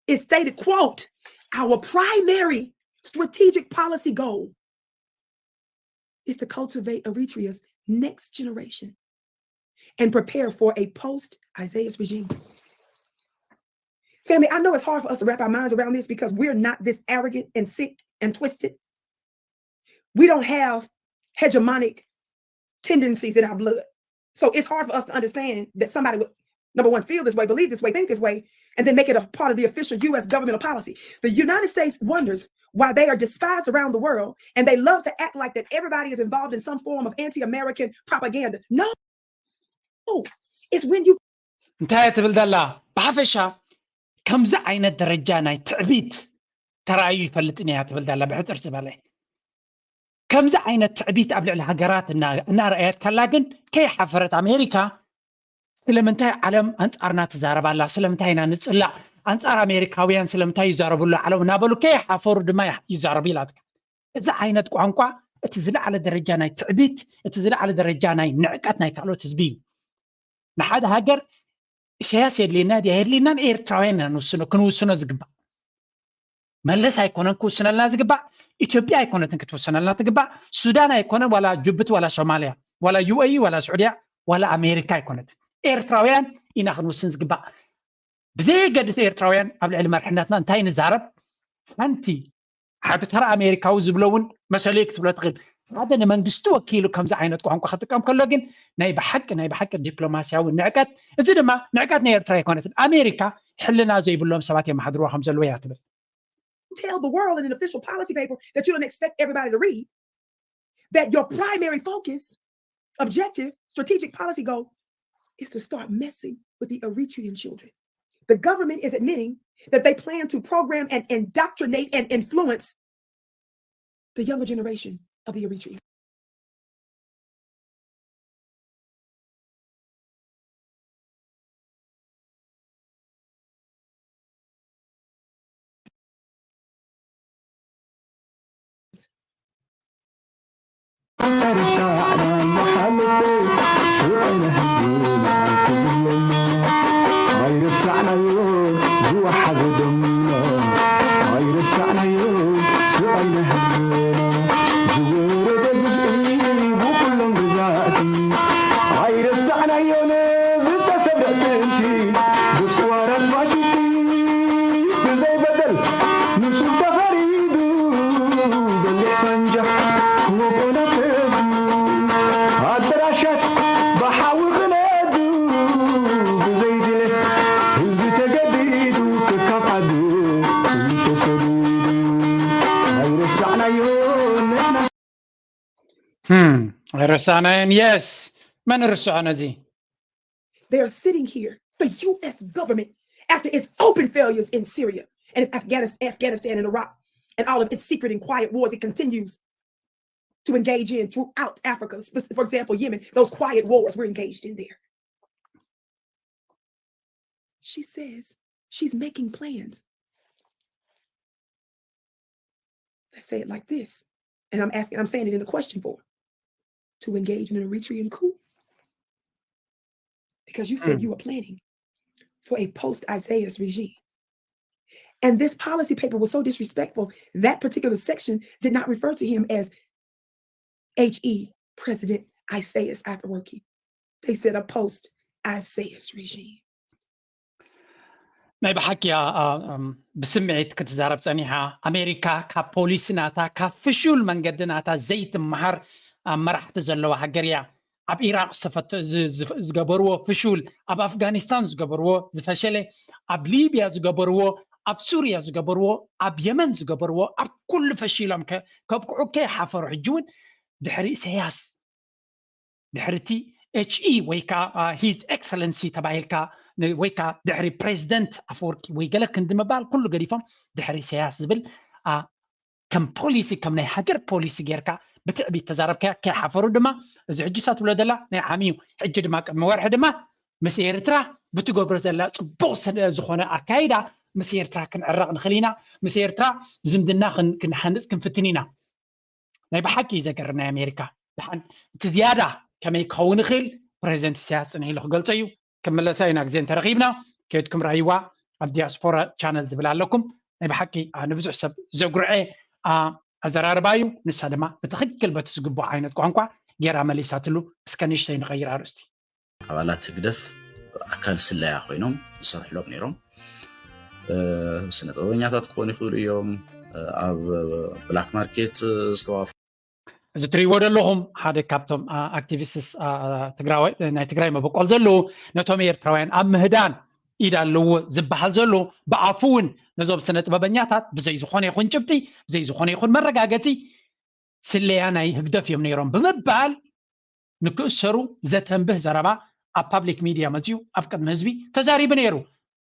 It stated, quote, our primary strategic policy goal is to cultivate Eritrea's next generation and prepare for a post Isaias regime. Family, I know it's hard for us to wrap our minds around this because we're not this arrogant and sick and twisted. We don't have hegemonic tendencies in our blood. So it's hard for us to understand that somebody would, number one, feel this way, believe this way, think this way, and then make it a part of the official U S governmental policy. The United States wonders why they are despised around the world and they love to act like that everybody is involved in some form of anti-American propaganda. No, it's when you እንታይ እያ ትብል ዘላ? ብሓፈሻ ከምዚ ዓይነት ደረጃ ናይ ትዕቢት ተራእዩ ይፈልጥን እያ ትብል ዘላ። ብሕፅር ዝበለ ከምዚ ዓይነት ትዕቢት ኣብ ልዕሊ ሃገራት እናረኣየት ከላ ግን ከይሓፈረት ኣሜሪካ ስለምንታይ ዓለም ኣንፃርና ትዛረብ ኣላ? ስለምንታይ ኢና ንፅላእ? ኣንፃር ኣሜሪካውያን ስለምንታይ ይዛረቡ ኣሎ ዓለም እናበሉ ከይሓፈሩ ድማ ይዛረቡ ኢላትካ። እዚ ዓይነት ቋንቋ እቲ ዝለዓለ ደረጃ ናይ ትዕቢት፣ እቲ ዝለዓለ ደረጃ ናይ ንዕቀት ናይ ካልኦት ህዝቢ እዩ። ንሓደ ሃገር ኢሳያስ የድልየና ድያ የድልየናን ኤርትራውያን ኢና ንውስኖ፣ ክንውስኖ ዝግባእ። መለስ ኣይኮነን ክውስነልና ዝግባእ፣ ኢትዮጵያ ኣይኮነትን ክትውስነልና ትግባእ፣ ሱዳን ኣይኮነን ዋላ ጅቡቲ ዋላ ሶማልያ ዋላ ዩ ኤ ኢ ዋላ ስዑድያ ዋላ ኣሜሪካ ኣይኮነትን። ኤርትራውያን ኢና ክንውስን ዝግባእ። ብዘየገድስ ኤርትራውያን ኣብ ልዕሊ መርሕነትና እንታይ ንዛረብ ሓንቲ ሓደ ተራ ኣሜሪካዊ ዝብሎ እውን መሰለዩ ክትብሎ ትኽእል። ሓደ ንመንግስቲ ወኪሉ ከምዚ ዓይነት ቋንቋ ክጥቀም ከሎ ግን ናይ ብሓቂ ናይ ብሓቂ ዲፕሎማስያዊ ንዕቀት፣ እዚ ድማ ንዕቀት ናይ ኤርትራ ኣይኮነትን። ኣሜሪካ ሕልና ዘይብሎም ሰባት የመሓድርዋ ከም ዘለዉ እያ ትብል። Tell the world in an official policy paper that you don't expect everybody to read, that your primary focus, objective, strategic policy goal is to start messing with the Eritrean children. The government is admitting that they plan to program and indoctrinate and influence the younger generation of the Eritrean. Hmm. ኣይረሳዕናዮን። Yes. መን ርስዖ ነዚ? They are sitting here, the U S government, after its open failures in Syria and Afghanistan, Afghanistan and Iraq, and all of its secret and quiet wars it continues to engage in throughout Africa. For example, Yemen, those quiet wars we're engaged in there. She says she's making plans. Let's say it like this. And I'm asking, I'm saying it in a question form. To engage in an Eritrean coup? Because you said mm. you were planning for a post Isaias regime. And this policy paper was so disrespectful. That particular section did not refer to him as H E President Isaias Afwerki. They said a post Isaias regime. ናይ ብሓቂ እያ። ብስምዒት ክትዛረብ ጸኒሓ። ኣሜሪካ ካብ ፖሊሲ ናታ ካብ ፍሹል መንገዲ ናታ ዘይትመሃር መራሕቲ ዘለዋ ሃገር እያ። ኣብ ኢራቅ ዝገበርዎ ፍሹል፣ ኣብ ኣፍጋኒስታን ዝገበርዎ ዝፈሸለ፣ ኣብ ሊብያ ዝገበርዎ፣ ኣብ ሱርያ ዝገበርዎ፣ ኣብ የመን ዝገበርዎ፣ ኣብ ኩሉ ፈሺሎም ከብቅዑ ከይሓፈሩ ሕጂ እውን ድሕሪ ኢሳያስ ድሕሪ እቲ ኤች ኢ ወይ ከዓ ሂዝ ኤክሰለንሲ ተባሂልካ ወይ ከዓ ድሕሪ ፕሬዚደንት ኣፈወርቂ ወይ ገለ ክንዲ ምባል ኩሉ ገዲፎም ድሕሪ ኢሳያስ ዝብል ከም ፖሊሲ፣ ከም ናይ ሃገር ፖሊሲ ጌርካ ብትዕቢት ተዛረብካያ ከይሓፈሩ ድማ፣ እዚ ሕጂ እሳ ትብሎ ዘላ ናይ ዓሚ እዩ። ሕጂ ድማ ቅድሚ ወርሒ ድማ ምስ ኤርትራ ብትገብሮ ዘላ ጽቡቕ ስለ ዝኾነ ኣካይዳ ምስ ኤርትራ ክንዕረቕ ንኽእል ኢና። ምስ ኤርትራ ዝምድና ክን- ክንሃንጽ ክንፍትን ኢና። ናይ ብሓቂ እዩ ዘገርም ናይ ኣሜሪካ። ደሓን እቲ ዝያዳ ከመይ ክኸውን ይኽእል ፕሬዚደንት ኢሳያስ ጽንሕ ኢሉ ክገልጾ እዩ። ክምለሳ ኢና ግዜ እንተረኺብና ከይድኩም ረኣይዋ ኣብ ዲያስፖራ ቻነል ዝብል ኣለኩም። ናይ ብሓቂ ኣነ ብዙሕ ሰብ ዘጉርዐ ኣዘራርባ እዩ። ንሳ ድማ ብትኽክል በቲ ዝግብኦ ዓይነት ቋንቋ ጌራ መሊሳትሉ። እስከ ንእሽተይ ንቐይር ኣርእስቲ። ኣባላት ህግደፍ ኣካል ስለያ ኮይኖም ዝሰርሕሎም ነይሮም። ስነ ጥበበኛታት ክኾኑ ይኽእሉ እዮም። ኣብ ብላክ ማርኬት ዝተዋፍ እዚ ትሪእዎ ዘለኹም ሓደ ካብቶም ኣክቲቪስትስ ናይ ትግራይ መበቆል ዘለዉ ነቶም ኤርትራውያን ኣብ ምህዳን ኢድ ኣለዎ ዝበሃል ዘሎ ብኣፉ እውን ነዞም ስነ ጥበበኛታት ብዘይ ዝኾነ ይኹን ጭብጢ ብዘይ ዝኾነ ይኹን መረጋገፂ ስለያ ናይ ህግደፍ እዮም ነይሮም ብምባል ንክእሰሩ ዘተንብህ ዘረባ ኣብ ፓብሊክ ሚድያ መፅዩ ኣብ ቅድሚ ህዝቢ ተዛሪቡ ነይሩ።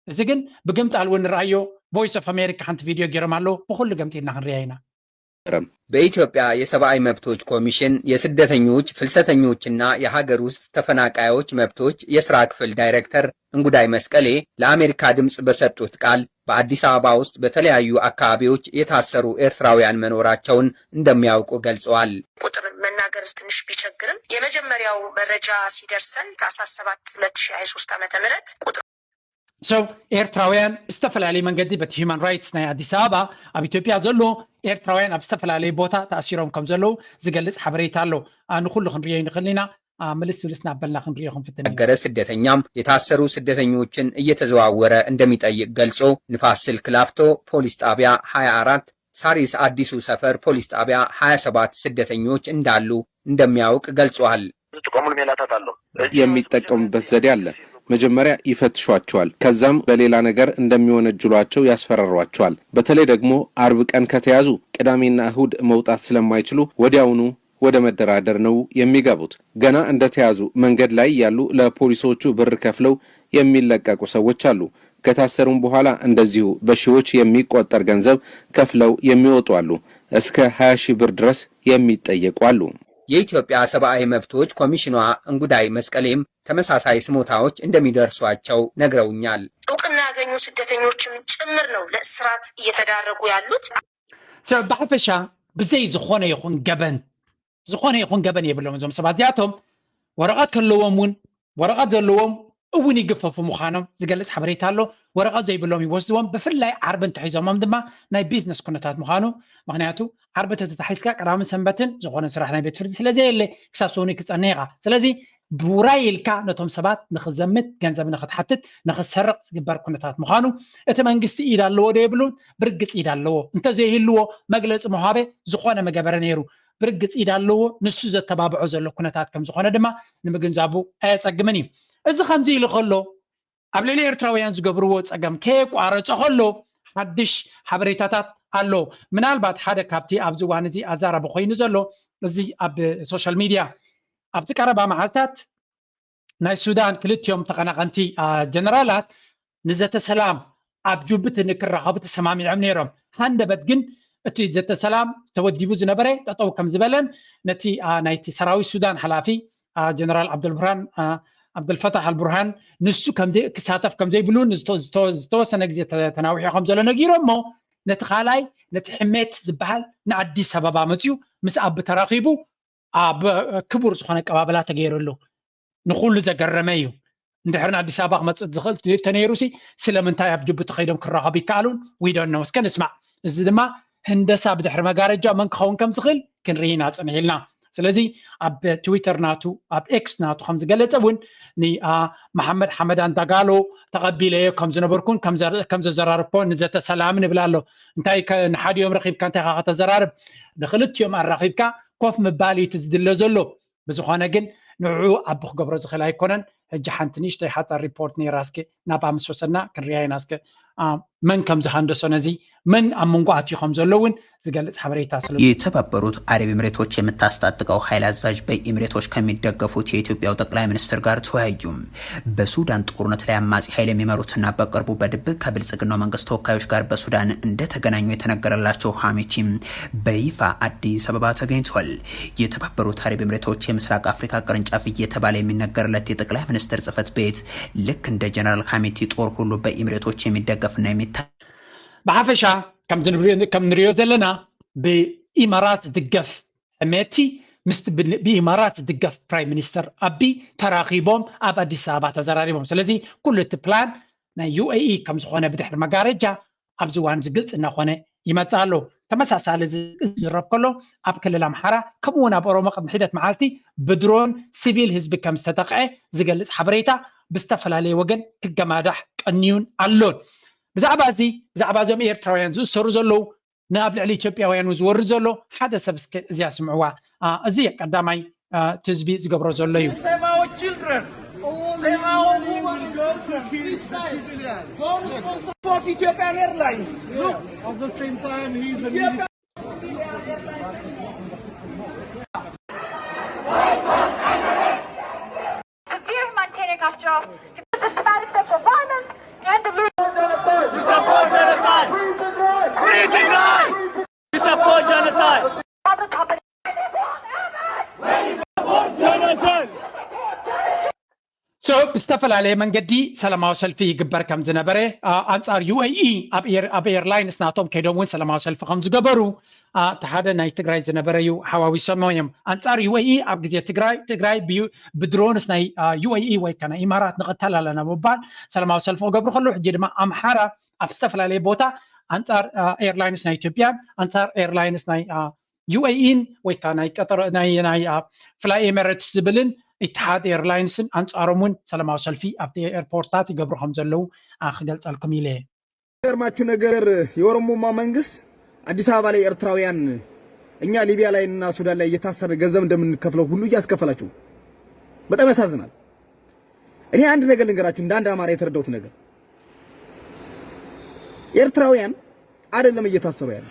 እዚ ግን ብግምጣል እውን ንርኣዮ። ቮይስ ኦፍ ኣሜሪካ ሓንቲ ቪድዮ ገይሮም ኣለዉ። ብኩሉ ገምጢልና ክንሪኣ ኢና። በኢትዮጵያ የሰብአዊ መብቶች ኮሚሽን የስደተኞች ፍልሰተኞችና የሀገር ውስጥ ተፈናቃዮች መብቶች የስራ ክፍል ዳይሬክተር እንጉዳይ መስቀሌ ለአሜሪካ ድምፅ በሰጡት ቃል በአዲስ አበባ ውስጥ በተለያዩ አካባቢዎች የታሰሩ ኤርትራውያን መኖራቸውን እንደሚያውቁ ገልጸዋል። ቁጥር መናገር ትንሽ ቢቸግርም የመጀመሪያው መረጃ ሲደርሰን ታህሳስ ሰባት ሁለት ሺህ ሃያ ሶስት ዓመተ ምህረት ቁጥር So ኤርትራውያን ብዝተፈላለየ መንገዲ በቲ ሂማን ራይትስ ናይ ኣዲስ ኣበባ ኣብ ኢትዮጵያ ዘሎ ኤርትራውያን ኣብ ዝተፈላለየ ቦታ ተኣሲሮም ከም ዘለዉ ዝገልጽ ሓበሬታ ኣሎ። ንኩሉ ክንርዮ ንኽእል ኢና። ምልስ ምልስ ናበልና ክንርዮ ክንፍትን ኢና። ገረ ስደተኛም የታሰሩ ስደተኞችን እየተዘዋወረ እንደሚጠይቅ ገልጾ ንፋስ ስልክ ላፍቶ ፖሊስ ጣቢያ ሃያ አራት ሳሪስ አዲሱ ሰፈር ፖሊስ ጣቢያ ሃያ ሰባት ስደተኞች እንዳሉ እንደሚያውቅ ገልጸዋል። ዝጥቀሙሉ ሜላታት ኣሎ። የሚጠቀሙበት ዘዴ አለ። መጀመሪያ ይፈትሿቸዋል። ከዛም በሌላ ነገር እንደሚወነጅሏቸው ያስፈራሯቸዋል። በተለይ ደግሞ አርብ ቀን ከተያዙ ቅዳሜና እሁድ መውጣት ስለማይችሉ ወዲያውኑ ወደ መደራደር ነው የሚገቡት። ገና እንደተያዙ መንገድ ላይ ያሉ ለፖሊሶቹ ብር ከፍለው የሚለቀቁ ሰዎች አሉ። ከታሰሩም በኋላ እንደዚሁ በሺዎች የሚቆጠር ገንዘብ ከፍለው የሚወጡ አሉ። እስከ ሃያ ሺህ ብር ድረስ የሚጠየቁ አሉ። የኢትዮጵያ ሰብአዊ መብቶች ኮሚሽኗ እንጉዳይ መስቀሌም ተመሳሳይ ስሞታዎች እንደሚደርሷቸው ነግረውኛል። እውቅና ያገኙ ስደተኞችም ጭምር ነው ለእስራት እየተዳረጉ ያሉት። ብሓፈሻ ብዘይ ዝኾነ ይኹን ገበን ዝኾነ ይኹን ገበን የብሎም። እዞም ሰባት እዚኣቶም ወረቐት ከለዎም እውን ወረቐት ዘለዎም እውን ይግፈፉ ምዃኖም ዝገልጽ ሓበሬታ ኣሎ። ወረቐት ዘይብሎም ይወስድዎም። ብፍላይ ዓርቢ እንተሒዞሞም ድማ ናይ ቢዝነስ ኩነታት ምዃኑ፣ ምኽንያቱ ዓርቢ ተተታሒዝካ ቀዳምን ሰንበትን ዝኾነ ስራሕ ናይ ቤት ፍርዲ ስለ ዘየለ ክሳብ ሰኑይ ክጸንሕ ኢኻ። ስለዚ ብውራይ ኢልካ ነቶም ሰባት ንኽዘምት ገንዘብ ንኽትሓትት ንኽትሰርቕ ዝግበር ኩነታት ምዃኑ እቲ መንግስቲ ኢድ ኣለዎ ዶ የብሉን? ብርግጽ ኢድ ኣለዎ። እንተዘይህልዎ መግለጺ ምሃበ ዝኾነ መገበረ ነይሩ። ብርግጽ ኢድ ኣለዎ። ንሱ ዘተባብዖ ዘሎ ኩነታት ከም ዝኾነ ድማ ንምግንዛቡ ኣየጸግምን እዩ። እዚ ከምዚ ኢሉ ከሎ ኣብ ልዕሊ ኤርትራውያን ዝገብርዎ ጸገም ከየቋረጸ ከሎ ሓድሽ ሓበሬታታት ኣሎ። ምናልባት ሓደ ካብቲ ኣብዚ እዋን እዚ ኣዛራቢ ኮይኑ ዘሎ እዚ ኣብ ሶሻል ሚድያ ኣብዚ ቀረባ መዓልታት ናይ ሱዳን ክልቲኦም ተቐናቐንቲ ጀነራላት ንዘተ ሰላም ኣብ ጅቡቲ ንክራኸቡ ተሰማሚዖም ነይሮም። ሃንደበት ግን እቲ ዘተ ሰላም ተወዲቡ ዝነበረ ጠጠው ከም ዝበለን ነቲ ናይቲ ሰራዊት ሱዳን ሓላፊ ጀነራል ዓብደልቡርሃን ዓብደልፈታሕ ኣልቡርሃን ንሱ ክሳተፍ ከም ዘይብሉ ዝተወሰነ ግዜ ተናዊሑ ከም ዘሎ ነጊሮሞ ነቲ ካልኣይ ነቲ ሕሜት ዝበሃል ንኣዲስ ኣበባ መፅዩ ምስ ኣቢ ተራኺቡ ኣብ ክቡር ዝኾነ ኣቀባበላ ተገይረሉ። ንኹሉ ዘገረመ እዩ። እንድሕር ንኣዲስ ኣበባ ክመፅእ ዝኽእል ተነይሩ ሲ ስለምንታይ ኣብ ጅቡቲ ከይዶም ክራኸቡ ይከኣሉን? We don't know። እስከ ንስማዕ። እዚ ድማ ህንደሳ ብድሕሪ መጋረጃ መን ክኸውን ከም ዝኽእል ክንርኢ ኢና ፅንሕ ኢልና። ስለዚ ኣብ ትዊተር ናቱ ኣብ ኤክስ ናቱ ከም ዝገለፀ እውን ንመሓመድ ሓመዳን ዳጋሎ ተቐቢለዮ ከም ዝነበርኩን ከም ዘዘራርኮ ንዘተ ሰላም ንብል ኣሎ። እንታይ ንሓዲኦም ረኺብካ እንታይ ኻ ከተዘራርብ? ንክልቲኦም ኣራኺብካ ኮፍ ምባል እዩ እቲ ዝድለ ዘሎ። ብዝኾነ ግን ንዕኡ ኣቢ ክገብሮ ዝኽእል ኣይኮነን። ሕጂ ሓንቲ ንእሽተይ ሓፃር ሪፖርት ነይራ እስኪ ናብኣ ምስ ወሰድና ክንሪኣ ኢና እስኪ። መን ከም ዝሃንደሶ ነዚ መን ኣብ መንጎ ኣትዩ ከም ዘሎ እውን ዝገልጽ ሓበሬታ ስለ የተባበሩት አረብ ኤምሬቶች የምታስታጥቀው ኃይል አዛዥ በኤምሬቶች ከሚደገፉት የኢትዮጵያው ጠቅላይ ሚኒስትር ጋር ተወያዩ። በሱዳን ጦርነት ላይ አማጺ ኃይል የሚመሩትና በቅርቡ በድብቅ ከብልጽግናው መንግስት ተወካዮች ጋር በሱዳን እንደተገናኙ የተነገረላቸው ሐሚቲ በይፋ አዲስ አበባ ተገኝቷል። የተባበሩት አረብ ኤምሬቶች የምስራቅ አፍሪካ ቅርንጫፍ እየተባለ የሚነገርለት የጠቅላይ ሚኒስትር ጽህፈት ቤት ልክ እንደ ጀነራል ሐሚቲ ጦር ሁሉ በኤምሬቶች የሚደገፍና የሚታ ብሓፈሻ ከም ንሪኦ ዘለና ብኢማራት ዝድገፍ ሕሜቲ ምስቲ ብኢማራት ዝድገፍ ፕራይም ሚኒስተር ኣቢ ተራኺቦም ኣብ ኣዲስ ኣበባ ተዘራሪቦም። ስለዚ ኩሉ እቲ ፕላን ናይ ዩ ኤ ኢ ከም ዝኾነ ብድሕሪ መጋረጃ ኣብዚ እዋን እዚ ግልፂ እናኾነ ይመፅእ ኣሎ። ተመሳሳሊ ዝረብ ከሎ ኣብ ክልል ኣምሓራ ከምኡ እውን ኣብ ኦሮሞ ቅድሚ ሒደት መዓልቲ ብድሮን ሲቪል ህዝቢ ከም ዝተጠቕዐ ዝገልፅ ሓበሬታ ብዝተፈላለየ ወገን ክገማዳሕ ቀንዩን ኣሎን። ብዛዕባ እዚ ብዛዕባ እዞም ኤርትራውያን ዝእሰሩ ዘለዉ ንኣብ ልዕሊ ኢትዮጵያውያን ዝወርድ ዘሎ ሓደ ሰብ እስከ እዚኣ ስምዕዋ። እዚ ቀዳማይ እቲ ህዝቢ ዝገብሮ ዘሎ እዩ። Ethiopian Airlines. Look. Severe humanitarian after the sexual violence and the We support genocide. Free Tigray. We support genocide. We support genocide. So ብዝተፈላለየ መንገዲ ሰላማዊ ሰልፊ ይግበር ከም ዝነበረ ኣንጻር ዩ ኤ ኢ ኣብ ኤርላይንስ ናቶም ከይዶም እውን ሰላማዊ ሰልፊ ከም ዝገበሩ እቲ ሓደ ናይ ትግራይ ዝነበረ እዩ ሓዋዊሶሞ እዮም። ኣንጻር ዩ ኤ ኢ ኣብ ግዜ ትግራይ ትግራይ ብድሮንስ ናይ ዩ ኤ ኢ ወይ ከ ናይ ኢማራት ንቐተል ኣለና ምባል ሰላማዊ ሰልፊ ክገብሩ ከለዉ ሕጂ ድማ ኣምሓራ ኣብ ዝተፈላለየ ቦታ ኣንጻር ኤርላይንስ ናይ ኢትዮጵያን ኣንጻር ኤርላይንስ ናይ ዩ ኤ ኢን ወይ ከዓ ናይ ቀጠሮ ናይ ናይ ፍላይ ኤሚሬትስ ዝብልን ኢትሓድ ኤርላይንስን ኣንጻሮም እውን ሰላማዊ ሰልፊ ኣብቲ ኤርፖርታት ይገብሩ ከም ዘለዉ ክገልጸልኩም ኢለ። ገርማችሁ ነገር የኦሮሞማ መንግስት አዲስ አበባ ላይ ኤርትራውያን እኛ ሊቢያ ላይ እና ሱዳን ላይ እየታሰረ ገንዘብ እንደምንከፍለው ሁሉ እያስከፈላችሁ በጣም ያሳዝናል። እኔ አንድ ነገር ልንገራችሁ፣ እንደ አንድ አማራ የተረዳሁት ነገር ኤርትራውያን አይደለም እየታሰሩ ያለ፣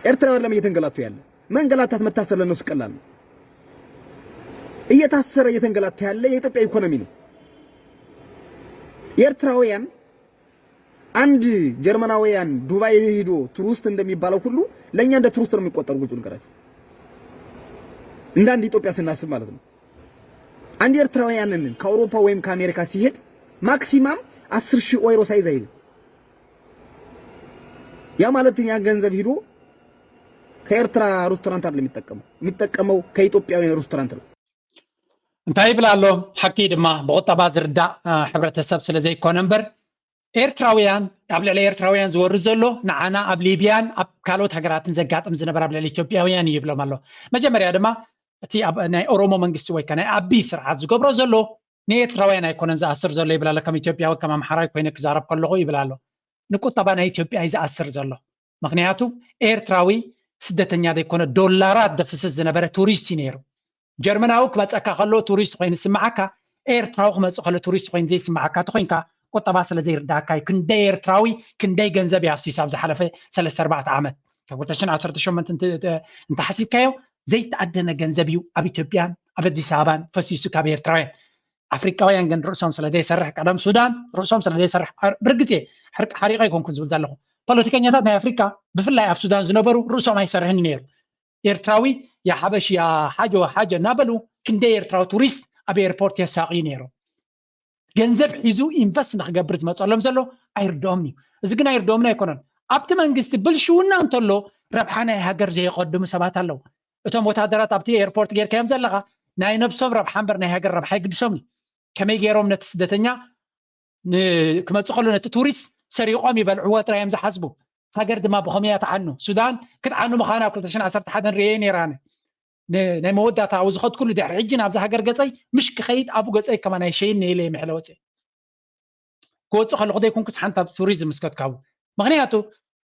ኤርትራውያን አይደለም እየተንገላቱ ያለ። መንገላታት መታሰር ለነሱ ቀላል ነው። እየታሰረ እየተንገላታ ያለ የኢትዮጵያ ኢኮኖሚ ነው። ኤርትራውያን አንድ ጀርመናውያን ዱባይ ሄዶ ቱሪስት እንደሚባለው ሁሉ ለእኛ እንደ ቱሪስት ነው የሚቆጠሩ። ጉጭ ልንገራችሁ፣ እንደ አንድ ኢትዮጵያ ስናስብ ማለት ነው። አንድ ኤርትራውያንን ከአውሮፓ ወይም ከአሜሪካ ሲሄድ ማክሲማም አስር ሺህ ኦይሮ ሳይዝ አይሄድም። ያ ማለት ያ ገንዘብ ሂዶ ከኤርትራ ሬስቶራንት አይደለም የሚጠቀመው፣ የሚጠቀመው ከኢትዮጵያውያን ሬስቶራንት ነው። እንታይ ይብል ኣሎ? ሓቂ ድማ ብቁጠባ ዝርዳእ ሕብረተሰብ ስለ ዘይኮነ እምበር ኤርትራውያን ኣብ ልዕሊ ኤርትራውያን ዝወርድ ዘሎ ንዓና ኣብ ሊብያን ኣብ ካልኦት ሃገራትን ዘጋጥም ዝነበረ ኣብ ልዕሊ ኢትዮጵያውያን እዩ ይብሎም ኣሎ። መጀመርያ ድማ እቲ ናይ ኦሮሞ መንግስቲ ወይ ናይ ኣቢ ስርዓት ዝገብሮ ዘሎ ንኤርትራውያን ኣይኮነን ዝኣስር ዘሎ ይብል ኣሎ። ከም ኢትዮጵያዊ ከም ኣምሓራይ ኮይነ ክዛረብ ከለኹ ይብል ኣሎ። ንቁጠባ ናይ ኢትዮጵያ እዩ ዝኣስር ዘሎ። ምክንያቱ ኤርትራዊ ስደተኛ ዘይኮነ ዶላራት ዘፍስስ ዝነበረ ቱሪስት እዩ ነይሩ። ጀርመናዊ ክመፀካ ከሎ ቱሪስት ኮይኑ ዝስምዓካ፣ ኤርትራዊ ክመፅእ ከሎ ቱሪስት ኮይኑ ዘይስምዓካ ተኮይንካ ቁጠባ ስለ ዘይርዳእካ እዩ። ክንደይ ኤርትራዊ ክንደይ ገንዘብ እዩ ኣፍሲሱ ኣብ ዝሓለፈ ሰለስተ ኣርባዕተ ዓመት ካብ ክልተ ሽሕን ዓሰርተ ሸሞንተ እንተሓሲብካዮ ዘይተኣደነ ገንዘብ እዩ ኣብ ኢትዮጵያን ኣብ ኣዲስ ኣበባን ፈሲሱ ካብ ኤርትራውያን። ኣፍሪቃውያን ግን ርእሶም ስለ ዘይሰርሕ ቀደም ሱዳን ርእሶም ስለ ዘይሰርሕ ብርግዜ ሕርቂ ሓሪቀ ኣይኮንኩን ዝብል ዘለኹ። ፖለቲከኛታት ናይ ኣፍሪቃ ብፍላይ ኣብ ሱዳን ዝነበሩ ርእሶም ኣይሰርሕን ነይሩ። ኤርትራዊ የሓበሽ የሓጀ ወሓጀ እናበሉ ክንደይ ኤርትራዊ ቱሪስት ኣብ ኤርፖርት የሳቕዩ ነይሮም። ገንዘብ ሒዙ ኢንቨስት ንክገብር ዝመፀሎም ዘሎ ኣይርድኦምን እዩ። እዚ ግን ኣይርድኦምን ኣይኮነን። ኣብቲ መንግስቲ ብልሽውና እንተሎ ረብሓ ናይ ሃገር ዘየቀድሙ ሰባት ኣለዉ። እቶም ወታደራት ኣብቲ ኤርፖርት ጌርካዮም ዘለኻ ናይ ነብሶም ረብሓ እምበር ናይ ሃገር ረብሓ ኣይግድሶምን እዩ። ከመይ ገይሮም ነቲ ስደተኛ ክመፅእ ከሎ ነቲ ቱሪስት ሰሪቖም ይበልዕዎ ጥራይ እዮም ዝሓስቡ። ሃገር ድማ ብኸመይ እያ ትዓኑ? ሱዳን ክትዓኑ ምዃና ኣብ ክልተ ሽሕን ዓሰርተ ሓደን ርእየ ነይረ ኣነ። ናይ መወዳእታ ኣብ ዝኸድኩሉ ድሕሪ ሕጂ ናብዚ ሃገር ገፀይ ምሽ ክኸይድ ኣብኡ ገፀይ ከማን ኣይሸይን ኢለ እየ ምሕለ ወፅየ። ክወፅእ ከለኹ ዘይኮንኩስ ሓንቲ ኣብ ቱሪዝም እስከትካቡ። ምኽንያቱ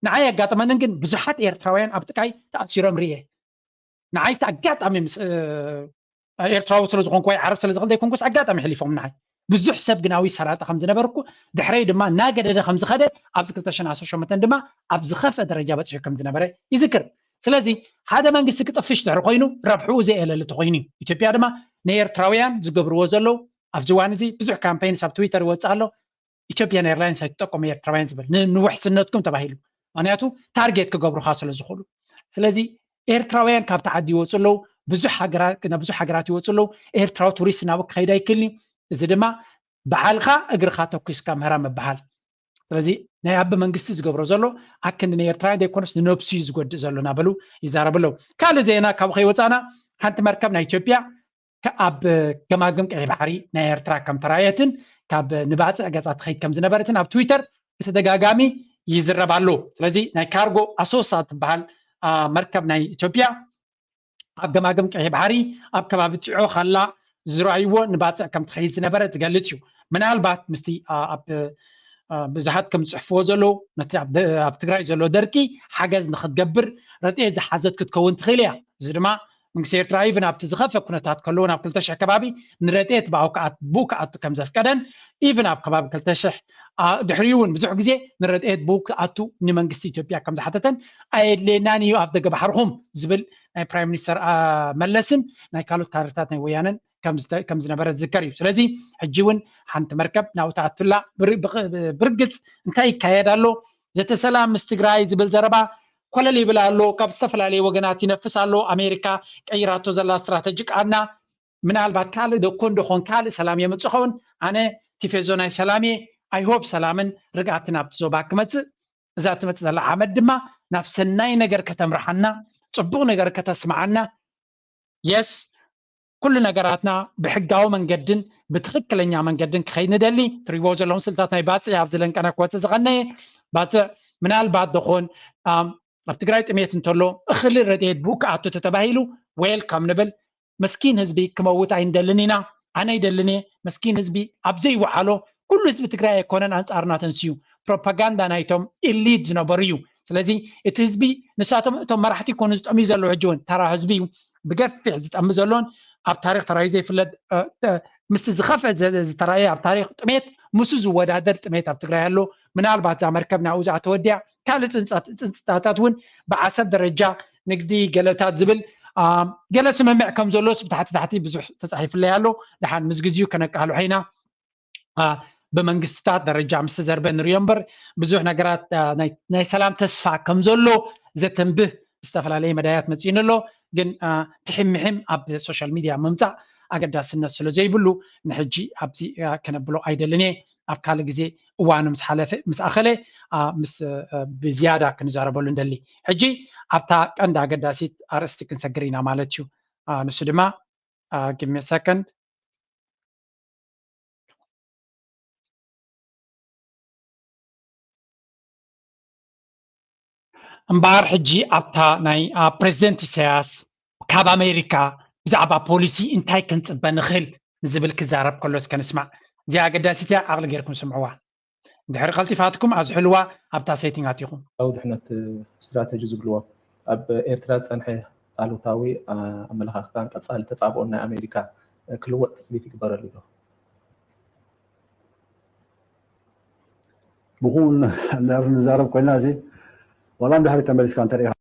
ንዓይ ኣጋጠመንን ግን ብዙሓት ኤርትራውያን ኣብ ጥቃይ ተኣሲሮም ርእየ። ንዓይስ ኣጋጣሚ ምስ ኤርትራዊ ስለ ዝኾንኩ ወይ ዓረብ ስለ ዝኾን ዘይኮንኩስ ኣጋጣሚ ሕሊፎም ንዓይ ብዙሕ ሰብ ግናዊ ሰራጠ ከም ዝነበርኩ፣ ድሕረይ ድማ እናገደደ ከም ዝኸደ፣ ኣብዚ ክልተ ሽሕን ዓሰርተ ሸሞንተን ድማ ኣብ ዝኸፍአ ደረጃ በፂሑ ከም ዝነበረ ይዝክር። ስለዚ ሓደ መንግስቲ ክጥፍሽ ድሕሪ ኮይኑ ረብሕኡ ዘየለሊ ተኮይኑ እዩ። ኢትዮጵያ ድማ ንኤርትራውያን ዝገብርዎ ዘለዉ ኣብዚ እዋን እዚ ብዙሕ ካምፔይንስ ኣብ ትዊተር ይወፅእ ኣሎ። ኢትዮጵያን ኤርላይንስ ኣይትጠቀሙ ኤርትራውያን ዝብል ን- ንውሕስነትኩም ተባሂሉ፣ ምክንያቱ ታርጌት ክገብሩካ ስለ ዝኽእሉ። ስለዚ ኤርትራውያን ካብቲ ዓዲ ይወፁ ኣለዉ፣ ብዙሕ ሃገራት ናብ ብዙሕ ሃገራት ይወፁ ኣለዉ። ኤርትራዊ ቱሪስት ናብኡ ክኸይድ ኣይክእልን እዩ። እዚ ድማ በዓልካ እግርካ ተኩስካ ምህራ ምብሃል። ስለዚ ናይ ኣቢ መንግስቲ ዝገብሮ ዘሎ ኣክንዲ ንኤርትራውያን ዘይኮነስ ንነብሱ እዩ ዝጎድእ ዘሎ እናበሉ ይዛረቡ ኣለዉ። ካልእ ዜና ካብኡ ከይወፃና፣ ሓንቲ መርከብ ናይ ኢትዮጵያ ከ- ኣብ ገማግም ቀይሕ ባሕሪ ናይ ኤርትራ ከም ተራየትን ካብ ንባፅዕ ገፃ ትኸይድ ከም ዝነበረትን ኣብ ትዊተር ብተደጋጋሚ ይዝረብ ኣሎ። ስለዚ ናይ ካርጎ ኣሶሳ ትበሃል አ፣ መርከብ ናይ ኢትዮጵያ ኣብ ገማግም ቀይሕ ባሕሪ ኣብ ከባቢ ጢዖ ካላ ዝረኣይዎ ንባፅዕ ከም ትኸይድ ዝነበረ ዝገልፅ እዩ። ምናልባት ምስቲ አ፣ ኣብ አ፣ ብዙሓት ከም ዝፅሕፍዎ ዘለዉ ነቲ ኣብ ደ- ኣብ ትግራይ ዘሎ ደርቂ ሓገዝ ንክትገብር ረድኤት ዝሓዘት ክትከውን ትኽእል እያ። እዚ ድማ መንግስቲ ኤርትራ ኢቭን ኣብቲ ዝኸፍአ ኩነታት ከለዎ ናብ ክልተ ሽሕ ከባቢ ንረድኤት ብኣው ክኣት- ብኡ ክኣቱ ከም ዘፍቀደን ኢቭን ኣብ ከባቢ ክልተ ሽሕ አ፣ ድሕሪኡ እውን ብዙሕ ግዜ ንረድኤት ብኡ ክኣቱ ንመንግስቲ ኢትዮጵያ ከም ዝሓተተን ኣየድልየናን እዩ ኣብ ደገ ባሕርኹም ዝብል ናይ ፕራይም ሚኒስተር አ፣ መለስን ናይ ካልኦት ካድረታት ናይ ወያነን ከም ዝተ- ከም ዝነበረ ዝዝከር እዩ። ስለዚ ሕጂ እውን ሓንቲ መርከብ ናብኡ ትኣቱላ ብር- ብቅ- ብርግፅ እንታይ ይካየድ ኣሎ? ዘተ ሰላም ምስ ትግራይ ዝብል ዘረባ ኮለል ይብል ኣሎ። ካብ ዝተፈላለዩ ወገናት ይነፍስ ኣሎ። ኣሜሪካ ቀይራቶ ዘላ ስትራተጂ ቃና ምናልባት ካልእ ደኮን ደኾን ካልእ ሰላም የምፅእ ኸውን። ኣነ ቲፌዞ ናይ ሰላም እየ። ኣይሆፕ ሰላምን ርግኣትን ኣብቲ ዞባ ክመፅእ። እዛ ትመፅእ ዘላ ዓመት ድማ ናብ ሰናይ ነገር ከተምርሓና፣ ፅቡቕ ነገር ከተስምዓና፣ የስ ኩሉ ነገራትና ብሕጋዊ መንገድን ብትኽክለኛ መንገድን ክኸይድ ንደሊ። ትሪእዎ ዘለኹም ስልታት ናይ ባፅዕ ኣብዚ ለንቀና ክወፅእ ዝቐነየ ባፅዕ ምናልባት ደኾን ኣም፣ ኣብ ትግራይ ጥሜት እንተሎ እኽሊ ረድኤት ብኡ ክኣቱ ተተባሂሉ ዌልካም ንብል። መስኪን ህዝቢ ክመውት ኣይንደልን ኢና። ኣነ ኣይደልን እየ። መስኪን ህዝቢ ኣብ ዘይወዓሎ ኩሉ ህዝቢ ትግራይ ኣይኮነን ኣንፃርና ተንስዩ። ፕሮፓጋንዳ ናይቶም ኢሊት ዝነበሩ እዩ። ስለዚ እቲ ህዝቢ ንሳቶም እቶም መራሕቲ ይኮኑ ዝጠምዩ ዘለዉ ሕጂ እውን ተራ ህዝቢ እዩ ብገፊሕ ዝጠሚ ዘሎን ኣብ ታሪክ ተራዩ ዘይፍለጥ እ፣ እ፣ ምስቲ ዝኸፍአ ዘ- ዝተራየ ኣብ ታሪክ ጥሜት ምስ ዝወዳደር ጥሜት ኣብ ትግራይ ኣሎ። ምናልባት እዛ መርከብ ናብኡ ዝኣተወ ድያ ካልእ ፅንፃት- ፅንፅታታት እውን ብዓሰብ ደረጃ ንግዲ ገለታት ዝብል አ፣ ገለ ስምምዕ ከም ዘሎስ ብታሕቲ ታሕቲ ብዙሕ ተፃሒፍለይ ኣሎ። ድሓን ምስ ግዜኡ ከነቃልሖ ኢና። አ፣ ብመንግስትታት ደረጃ ምስ ተዘርበ ንሪኦ እምበር ብዙሕ ነገራት አ፣ ናይ- ናይ ሰላም ተስፋ ከም ዘሎ ዘተንብህ ዝተፈላለየ መዳያት መፂኡኒ ኣሎ። ግን አ፣ ትሕምሕም ኣብ ሶሻል ሚድያ ምምፃእ ኣገዳስነት ስለ ዘይብሉ ንሕጂ ኣብዚ አ፣ ከነብሎ ኣይደልን እየ። ኣብ ካልእ ግዜ እዋኑ ምስ ሓለፈ ምስ ኣኸለ አ፣ ምስ አ፣ ብዝያዳ ክንዛረበሉ እንደሊ። ሕጂ ኣብታ ቀንዲ ኣገዳሲት ኣርእስቲ ክንሰግር ኢና ማለት እዩ። አ፣ ንሱ ድማ አ፣ give me a second። እምበኣር ሕጂ ኣብታ ናይ አ፣ ፕሬዚደንት ኢሳያስ ካብ ኣሜሪካ ብዛዕባ ፖሊሲ እንታይ ክንፅበ ንኽእል ንዝብል ክዛረብ ከሎ እስከ ንስማዕ። እዚኣ ኣገዳሲት እያ፣ ዓቕሊ ጌርኩም ስምዕዋ። ድሕሪ ቀልጢፋትኩም ኣዝሕልዋ ኣብታ ሴቲንግ ኣቲኹም። ኣብ ድሕነት ስትራተጂ ዝብልዎ ኣብ ኤርትራ ዝጸንሐ ኣሉታዊ ኣመለኻኽታን ቀጻሊ ተጻብኦን ናይ ኣሜሪካ ክልወጥ ትጽቢት ይግበረሉ ዶ? ብኡ ንዛረብ ኮይና እዚ ዋላ እንድሕሪ ተመሊስካ እንተሪኢኻ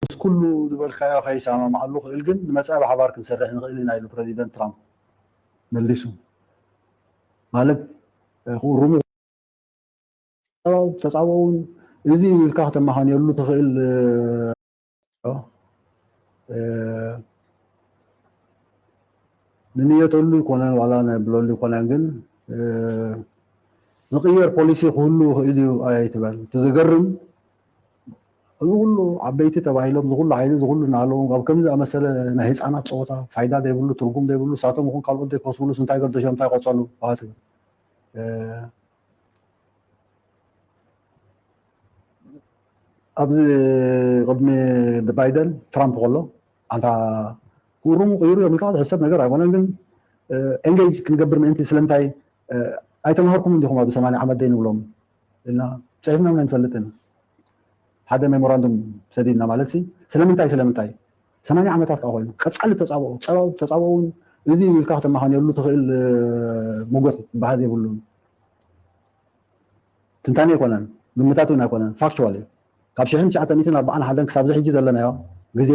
ምስ ኩሉ ዝበልካዮ ከይሰማማዓሉ ክእል ግን ንመፃኢ ብሓባር ክንሰርሕ ንኽእል ኢና ኢሉ ፕረዚደንት ትራምፕ መሊሱ። ማለት ክእርሙ ተፃበውን እዚ ኢልካ ከተማኻንየሉ ትኽእል ንንየተሉ ይኮነን ዋላ ነብለሉ ይኮነን ግን ዝቕየር ፖሊሲ ክህሉ ይኽእል እዩ ኣይትበል። እቲ ዝገርም እዚ ኩሉ ዓበይቲ ተባሂሎም እዚ ኩሉ ሓይሊ እዚ ኩሉ እናሃለዎም ኣብ ከምዚ ዝኣመሰለ ናይ ህፃናት ፀወታ ፋይዳ ዘይብሉ ትርጉም ዘይብሉ ንሳቶም ይኹን ካልኦት ዘይከስብሉስ እንታይ ገደሾም እንታይ ቆፀሉ ትብል። ኣብዚ ቅድሚ ባይደን ትራምፕ ከሎ ኣንታ ክእርሙ ቅይሩ እዮም ኢልካ ዝሕሰብ ነገር ኣይኮነን። ግን ኤንጌጅ ክንገብር ምእንቲ ስለምንታይ ኣይተማሃርኩም እንዲኹም ኣብ ሰማንያ ዓመት ደይ ንብሎም እና ጽሒፍና ምና ንፈልጥን ሓደ ሜሞራንዱም ሰዲድና ማለት ሲ ስለምንታይ ስለምንታይ ሰማንያ ዓመታት ከዓ ኮይኑ ቀጻሊ ተጻብኦ ጸባው ተጻብኦውን እዚ ኢልካ ከተማኸነሉ ትኽእል ሞጎት ዝበሃል የብሉን። ትንታኔ ኣይኮነን፣ ግምታት እውን ኣይኮነን፣ ፋክቹዋል እዩ። ካብ ሽሕን ትሽዓተ ሚእትን ኣርባዓን ሓደን ክሳብ ሕጂ ዘለናዮ ግዜ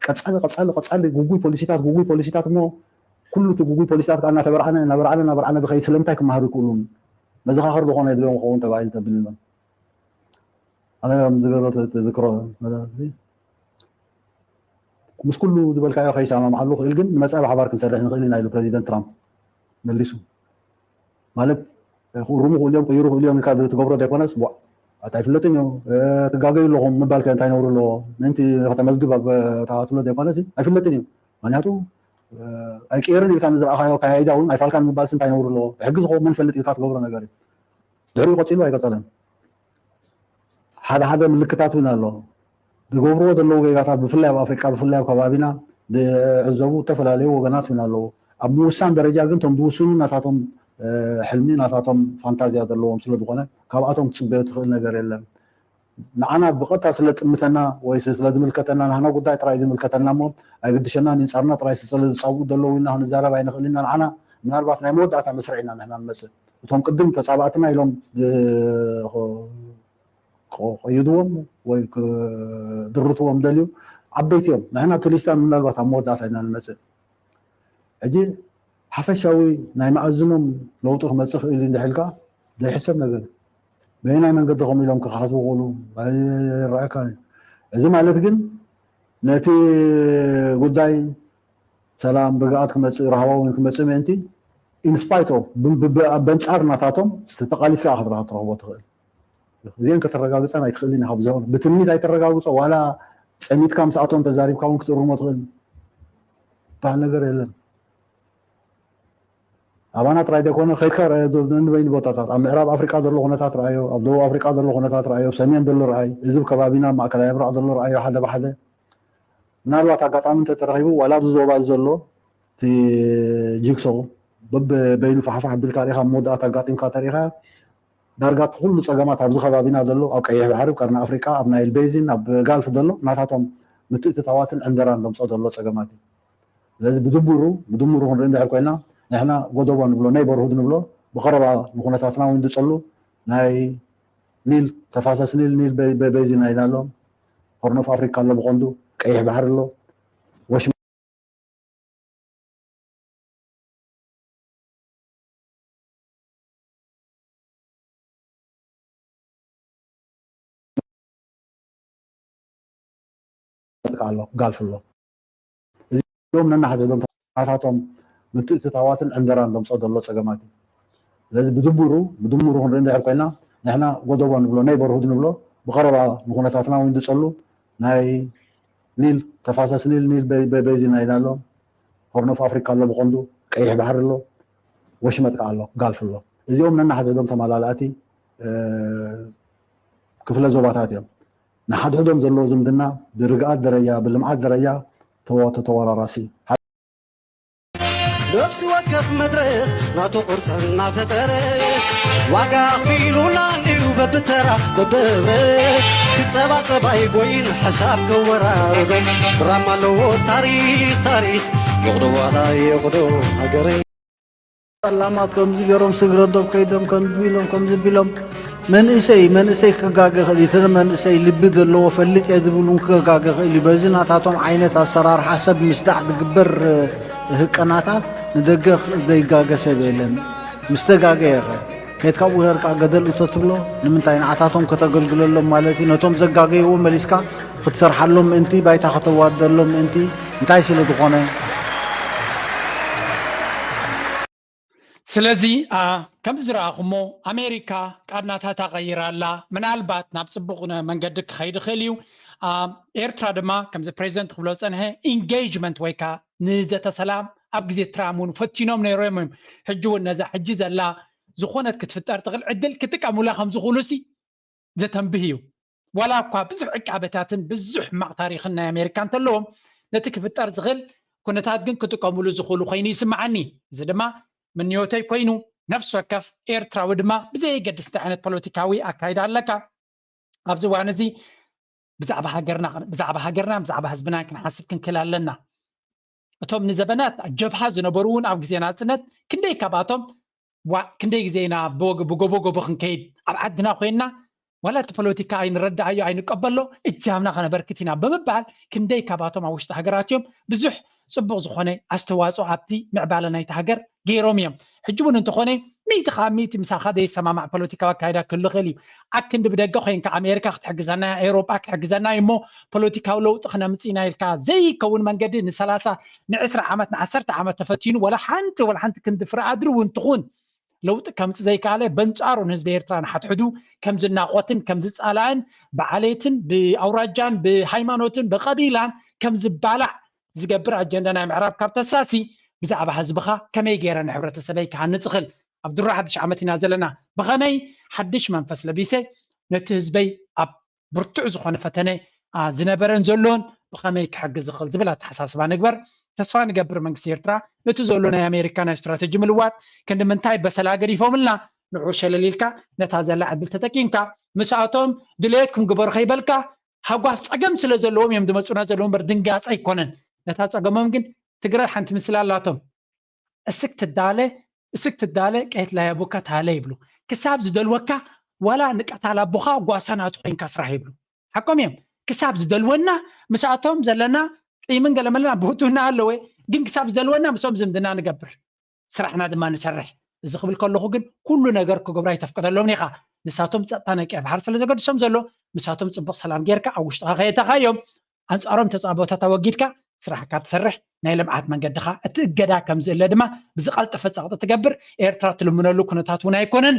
ቀጻሊ ቀጻሊ ቀጻሊ ጉጉይ ፖሊሲታት ጉጉይ ፖሊሲታት እሞ ኩሉ እቲ ጉጉይ ፖሊሲታት ከዓ እናተበርዓነ እናበርዓነ እናበርዓነ ዝኸይድ ስለምንታይ ክመሃሩ ይክእሉን መዘኻኸር ዝኾነ የድልዮም ክኸውን ተባሂሉ ተብል ኣሎ። ኣነ ዝገሮ ተዝክሮ ምስ ኩሉ ዝበልካዮ ከይሰማምዓሉ ክእል ግን ንመፃኢ ብሓባር ክንሰርሕ ንኽእል ኢና ኢሉ ፕረዚደንት ትራምፕ መሊሱ። ማለት ክእርሙ ክእሉ እዮም ቅይሩ ክእሉ እዮም ኢልካ ትገብሮ ዘይኮነስ ኣታ ኣይፍለጥን እዮም ትጋገዩ ኣለኹም ምባል እንታይ ነውሩ ኣለዎ ምእንቲ ከተመዝግብ ኣብ ተኣትሎ ዘይኮነስ ኣይፍለጥን እዩ ምክንያቱ ኣይቅየርን ኢልካ ንዝረኣኻዮ ካያይዳ እውን ኣይፋልካን ምባልስ እንታይ ነውሩ ኣለዎ ብሕጊ ዝኸውን መን ፈልጥ ኢልካ ትገብሮ ነገር እዩ ድሕሪኡ ቀፂሉ ኣይቀፀለን ሓደ ሓደ ምልክታት እውን ኣሎ ዝገብርዎ ዘለዉ ጌጋታት ብፍላይ ኣብ ኣፍሪቃ ብፍላይ ኣብ ከባቢና ዝዕዘቡ ዝተፈላለዩ ወገናት እውን ኣለዉ ኣብ ምውሳን ደረጃ ግን ቶም ዝውስኑ ናታቶም ሕልሚ ናታቶም ፋንታዝያ ዘለዎም ስለ ዝኾነ ካብኣቶም ትፅበዮ ትኽእል ነገር የለን ንዓና ብቐጥታ ስለ ጥምተና ወይ ስለ ዝምልከተና ንህና ጉዳይ ጥራይ ዝምልከተና እሞ ኣይግድሸና ንንፃርና ጥራይ ስለ ዝፃብኡ ዘለዉ ኢና ክንዛረብ ኣይንኽእል ኢና ንዓና ምናልባት ናይ መወዳእታ መስርዕ ኢና ንሕና ንመፅእ እቶም ቅድም ተፃባእትና ኢሎም ክቐይድዎም ወይ ክድርትዎም ደልዩ ዓበይቲ እዮም ንሕና ኣብቲ ሊስታ ምናልባት ኣብ መወዳእታ ኢና ንመፅእ ሕጂ ሓፈሻዊ ናይ መኣዝኖም ለውጢ ክመፅእ ክእል እንድሕልካ ዘይሕሰብ ነገር በየናይ መንገዲ ከም ኢሎም ክሓስቡ ክእሉ ይረኣካ እዚ ማለት ግን ነቲ ጉዳይ ሰላም ርግኣት ክመፅእ ረሃባ እውን ክመፅእ ምእንቲ ኢንስፓይት ኦፍ በንፃር ናታቶም ተቃሊስካ ክትረካ ትረክቦ ትኽእል እዚአን ከተረጋግፀን ኣይትኽእልን ኢካ ብዙሕ ብትምኒት ኣይተረጋግፆ ዋላ ፀሚትካ ምስኣቶም ተዛሪብካ እውን ክትእርሞ ትኽእል ዝበሃል ነገር የለን ኣባና ጥራይ ዘይኮነ ከይድካ ንበይኑ ቦታታት ኣብ ምዕራብ ኣፍሪቃ ዘሎ ኩነታት ረኣዮ ኣብ ደቡብ ኣፍሪቃ ዘሎ ኩነታት ረኣዮ ኣብ ሰሜን ዘሎ ረኣይ እዚ ከባቢና ማእከላይ ምብራቅ ዘሎ ረኣዮ ሓደ ብሓደ ምናልባት ኣጋጣሚ እንተተረኺቡ ዋላ ኣብዚ ዞባ ዘሎ እቲ ጅግሶ በበይኑ ፋሕፋሕ ኣቢልካ ሪኢኻ መወዳእታ ኣጋጢምካ ተሪኢኻ ዳርጋ እቲ ኩሉ ፀገማት ኣብዚ ከባቢና ዘሎ ኣብ ቀይሕ ባሕሪ ኣብ ቀርኒ ኣፍሪቃ ኣብ ናይል ቤዚን ኣብ ጋልፍ ዘሎ ናታቶም ምትእትታዋትን ዕንደራን ዘምፅኦ ዘሎ ፀገማት እዩ ስለዚ ብድምሩ ብድምሩ ክንርኢ እንድሕር ኮይና ንሕና ጎደቦ ንብሎ ነይበርሁድ ንብሎ ብቐረባ ንኩነታትና እውን ዝፀሉ ናይ ኒል ተፋሰስ ኒል ኒል ቤዚን ኢና ኢናሎም ሆርን ኦፍ ኣፍሪካ ኣሎ ብቐንዱ ቀይሕ ባሕሪ ኣሎ ወሽመጥ ኣሎ ጋልፍ ኣሎ እዚኦም ነናሕድሕዶም ናታቶም ምትእትታዋትን ዕንደራን ዘምፅኦ ዘሎ ፀገማት እዩ ስለዚ ብድምሩ ብድምሩ ክንርኢ እንድሕር ኮይና ንሕና ጎደቦ ንብሎ ነይበርሁድ ንብሎ ብቐረባ ንኩነታትና እውን ዝፀሉ ናይ ኒል ተፋሰስ ኒል ኒል በይዚና ኢና ኣሎ ሆርን ኦፍ ኣፍሪካ ኣሎ ብቐንዱ ቀይሕ ባሕሪ ኣሎ ወሽመጥ ከዓ ኣሎ ጋልፍ ኣሎ እዚኦም ነናሕድሕዶም ተመላላእቲ ክፍለ ዞባታት እዮም ንሓድሕዶም ዘለዎ ዝምድና ብርግኣት ደረጃ ብልምዓት ደረጃ ተተወራራሲ ነፍሲ ወከፍ መድረኽ ናቱ ቅርፂ እናፈጠረ ዋጋ ኣኽፊሉና እንድዩ በብተራ በብህብረት ክፀባፀባ ይጎይን ሓሳብ ከወራርዶ ድራማ ኣለዎ ታሪኽ ታሪኽ ይቕዶ ዋላ ይቕዶ ሃገረይ ጠላማት ከምዚ ገይሮም ስግረዶብ ከይዶም ከምዚ ቢሎም ከምዚ ቢሎም መንእሰይ መንእሰይ ክጋገ ይኽእል እዩ። እቲ መንእሰይ ልቢ ዘለዎ ፈልጥ እየ ዝብል እውን ክጋገ ይኽእል እዩ። በዚ ናታቶም ዓይነት ኣሰራርሓ ሰብ ምስዳዕ ዝግበር ህቀናታት ንደገ ዘይጋገ ሰብ የለን። ምስ ተጋገየ ኸ ከይድካ ኣብኡ ሄርካ ገደል እቶ ትብሎ ንምንታይ ንዓታቶም ከተገልግለሎም ማለት እዩ። ነቶም ዘጋገይዎ መሊስካ ክትሰርሓሎም ምእንቲ ባይታ ከተዋድደሎም ምእንቲ እንታይ ስለ ዝኾነ ስለዚ ከምዚ ዝረኣኹሞ ኣሜሪካ ቃድናታታ ቀይራ ኣላ ምናልባት ናብ ፅቡቕ መንገዲ ክኸይድ ይኽእል እዩ ኤርትራ ድማ ከምዚ ፕሬዚደንት ክብሎ ዝፀንሐ ኢንጌጅመንት ወይ ከዓ ንዘተ ሰላም ኣብ ግዜ ትራም እውን ፈቲኖም ነይሮም እዮም ሕጂ እውን ነዛ ሕጂ ዘላ ዝኾነት ክትፍጠር ትኽእል ዕድል ክጥቀሙላ ከም ዝኽእሉ ሲ ዘተንብህ እዩ ዋላ እኳ ብዙሕ ዕቃበታትን ብዙሕ ሕማቕ ታሪኽን ናይ ኣሜሪካ እንተለዎም ነቲ ክፍጠር ዝኽእል ኩነታት ግን ክጥቀሙሉ ዝኽእሉ ኮይኑ ይስምዓኒ እዚ ድማ ምንዮተይ ኮይኑ ነፍሲ ወከፍ ኤርትራዊ ድማ ብዘየገድስ እንታይ ዓይነት ፖለቲካዊ ኣካይዳ ኣለካ ኣብዚ እዋን እዚ ብዛዕባ ሃገርና ብዛዕባ ሃገርና ብዛዕባ ህዝብና ክንሓስብ ክንክእል ኣለና። እቶም ንዘበናት ጀብሃ ዝነበሩ እውን ኣብ ግዜ ናጽነት ክንደይ ካባቶም ዋ ክንደይ ግዜ ኢና ብጎቦ ጎቦ ክንከይድ ኣብ ዓድና ኮይንና ዋላ እቲ ፖለቲካ ኣይንረዳኣዮ ኣይንቀበሎ እጃምና ከነበርክት ኢና ብምባል ክንደይ ካባቶም ኣብ ውሽጢ ሃገራት እዮም ብዙሕ ፅቡቅ ዝኾነ ኣስተዋፅኦ ኣብቲ ምዕባለ ናይቲ ሃገር ገይሮም እዮም። ሕጂ እውን እንተኾነ ሚእቲ ካብ ሚእቲ ምሳኻ ዘይሰማማዕ ፖለቲካዊ ኣካይዳ ክህሉ ይኽእል እዩ። ኣክንዲ ብደገ ኮይንካ ኣሜሪካ ክትሕግዘና እያ፣ ኤውሮጳ ክሕግዘና እዩ እሞ ፖለቲካዊ ለውጢ ክነምፅእ ኢና ኢልካ ዘይከውን መንገዲ ንሰላሳ ንዕስራ ዓመት ንዓሰርተ ዓመት ተፈቲኑ ወላ ሓንቲ ወላ ሓንቲ ክንዲ ፍረ ኣድሪ እውን ትኹን ለውጢ ከምፅእ ዘይከኣለ በንፃሩ ንህዝቢ ኤርትራ ንሓትሕዱ ከም ዝናቆትን ከም ዝፃላእን ብዓሌትን ብኣውራጃን ብሃይማኖትን ብቀቢላን ከም ዝባላዕ ዝገብር ኣጀንዳ ናይ ምዕራብ ካብ ተሳሲ ብዛዕባ ህዝብኻ ከመይ ገይረ ንሕብረተሰበይ ክሃንፅ እኽእል? ኣብ ድሮ ሓድሽ ዓመት ኢና ዘለና። ብኸመይ ሓድሽ መንፈስ ለቢሰ ነቲ ህዝበይ ኣብ ብርቱዕ ዝኾነ ፈተነ ዝነበረን ዘሎን ብኸመይ ክሕግዝ ዝኽእል ዝብል ኣተሓሳስባ ንግበር። ተስፋ ንገብር መንግስቲ ኤርትራ ነቲ ዘሎ ናይ ኣሜሪካ ናይ ስትራተጂ ምልዋጥ ክንዲ ምንታይ በሰላ ገዲፎምልና ንዑ ሸለል ኢልካ ነታ ዘላ ዕድል ተጠቂምካ ምስኣቶም ድሌትኩም ግበሩ ከይበልካ ሃጓፍ ፀገም ስለ ዘለዎም እዮም ዝመፁና ዘለዉ እምበር ድንጋፀ ኣይኮነን። ነታ ፀገሞም ግን ትግራይ ሓንቲ ምስላ ኣላቶም። እስክ ትዳለ እስክ ትዳለ ቀየት ላይ ኣቦካ ታለ ይብሉ። ክሳብ ዝደልወካ ዋላ ንቀታል ኣቦኻ ጓሳ ናቱ ኮይንካ ስራሕ ይብሉ። ሓቆም እዮም። ክሳብ ዝደልወና ምስኣቶም ዘለና ቂምን ገለመለና ብህቱና ኣለወ ግን ክሳብ ዝደልወና ምስኦም ዝምድና ንገብር ስራሕና ድማ ንሰርሕ። እዚ ክብል ከለኹ ግን ኩሉ ነገር ክገብሩ ኣይተፍቀደሎም ኢኻ። ንሳቶም ፀጥታ ናይ ቀይ ባሕር ስለ ዘገድሶም ዘሎ ምሳቶም ፅቡቅ ሰላም ጌርካ ኣብ ውሽጥኻ ከየተኻዮም ኣንጻሮም ተጻቦታት ኣወጊድካ ስራሕካ ትሰርሕ ናይ ልምዓት መንገድኻ እቲ እገዳ ከም ዝእለ ድማ ብዝቐልጠፈ ጸቕጢ ትገብር ኤርትራ ትልምነሉ ኩነታት እውን ኣይኮነን።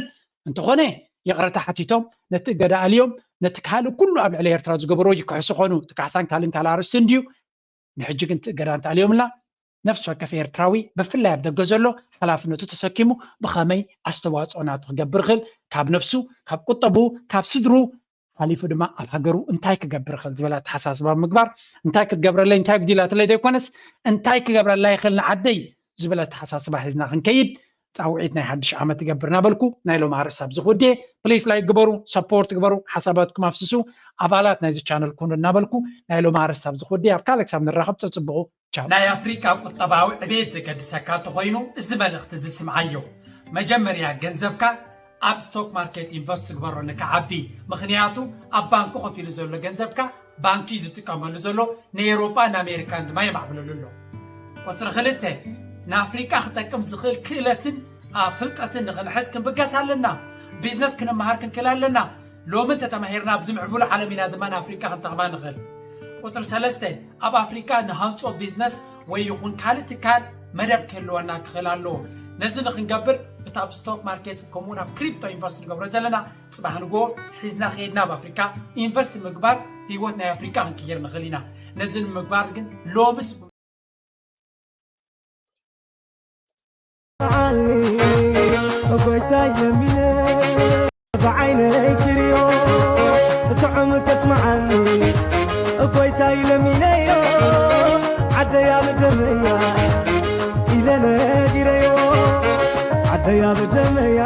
እንተኾነ ይቕረታ ሓቲቶም ነቲ እገዳ ኣልዮም ነቲ ካልእ ኩሉ ኣብ ልዕሊ ኤርትራ ዝገበርዎ ይክሕሱ ኾኑ እቲ ካሕሳን ካልእን ካልእ ኣርእስቲ እንድዩ። ንሕጂ ግን እቲ እገዳ እንተኣልዮምላ ነፍሲ ወከፍ ኤርትራዊ ብፍላይ ኣብ ደገ ዘሎ ሓላፍነቱ ተሰኪሙ ብኸመይ ኣስተዋፅኦ ናቱ ክገብር ይኽእል ካብ ነፍሱ ካብ ቁጠቡ ካብ ስድሩ ሓሊፉ ድማ ኣብ ሃገሩ እንታይ ክገብር ይኽእል ዝብል ኣተሓሳስባ ምግባር እንታይ ክትገብረለይ እንታይ ጉዲላትለይ ዘይኮነስ እንታይ ክገብረላ ይኽእል ንዓደይ ዝብል ኣተሓሳስባ ሒዝና ክንከይድ ፃውዒት ናይ ሓድሽ ዓመት ትገብር እናበልኩ ናይ ሎም ኣርእስቲ ኣብዚ ክውድየ ፕሊስ ላይክ ግበሩ ሰፖርት ግበሩ ሓሳባትኩም ኣፍስሱ ኣባላት ናይዚ ቻነል ኩኑ እናበልኩ ናይ ሎም ኣርእስቲ ኣብዚ ክውድየ ኣብ ካልእ ክሳብ ንራኸብ ፀፅብቑ ቻው ናይ ኣፍሪቃ ቁጠባዊ ዕቤት ዘገድሰካ እንተኾይኑ እዚ መልእኽቲ እዚ ስምዓዮ መጀመርያ ገንዘብካ ኣብ ስቶክ ማርኬት ኢንቨስት ግበሮ ንክዓቢ ምኽንያቱ ኣብ ባንኪ ኮፍ ኢሉ ዘሎ ገንዘብካ ባንኪ እዩ ዝጥቀመሉ ዘሎ ንኤውሮጳ ንኣሜሪካን ድማ የማዕብለሉ ኣሎ ቁፅሪ ክልተ ንኣፍሪቃ ክጠቅም ዝኽእል ክእለትን ፍልጠትን ንኽንሕዝ ክንብገስ ኣለና ቢዝነስ ክንመሃር ክንክእል ኣለና ሎሚ እንተተማሂርና ኣብዚ ምዕቡል ዓለም ኢና ድማ ንኣፍሪቃ ክንጠቕማ ንኽእል ቁፅሪ ሰለስተ ኣብ ኣፍሪቃ ንሃንፆ ቢዝነስ ወይ ይኹን ካልእ ትካል መደብ ክህልወና ክኽእል ኣለዎ። ነዚ ንኽንገብር እቲ ኣብ ስቶክ ማርኬት ከምኡውን ኣብ ክሪፕቶ ኢንቨስት ንገብሮ ዘለና ፅባሕ ንግሆ ሒዝና ከይድና ኣብ ኣፍሪካ ኢንቨስት ምግባር ህይወት ናይ ኣፍሪካ ክንቅይር ንኽእል ኢና። ነዚ ንምግባር ግን ሎምስ ጎይታይ ለሚነ ብዓይነይ ክሪኦ ጥዑም ከስምዓኒ ጎይታይ ለሚነዮ ዓደይ ኣብ ደመያ ኢለ ነጊረዮ ዓደይ ኣብ ደመያ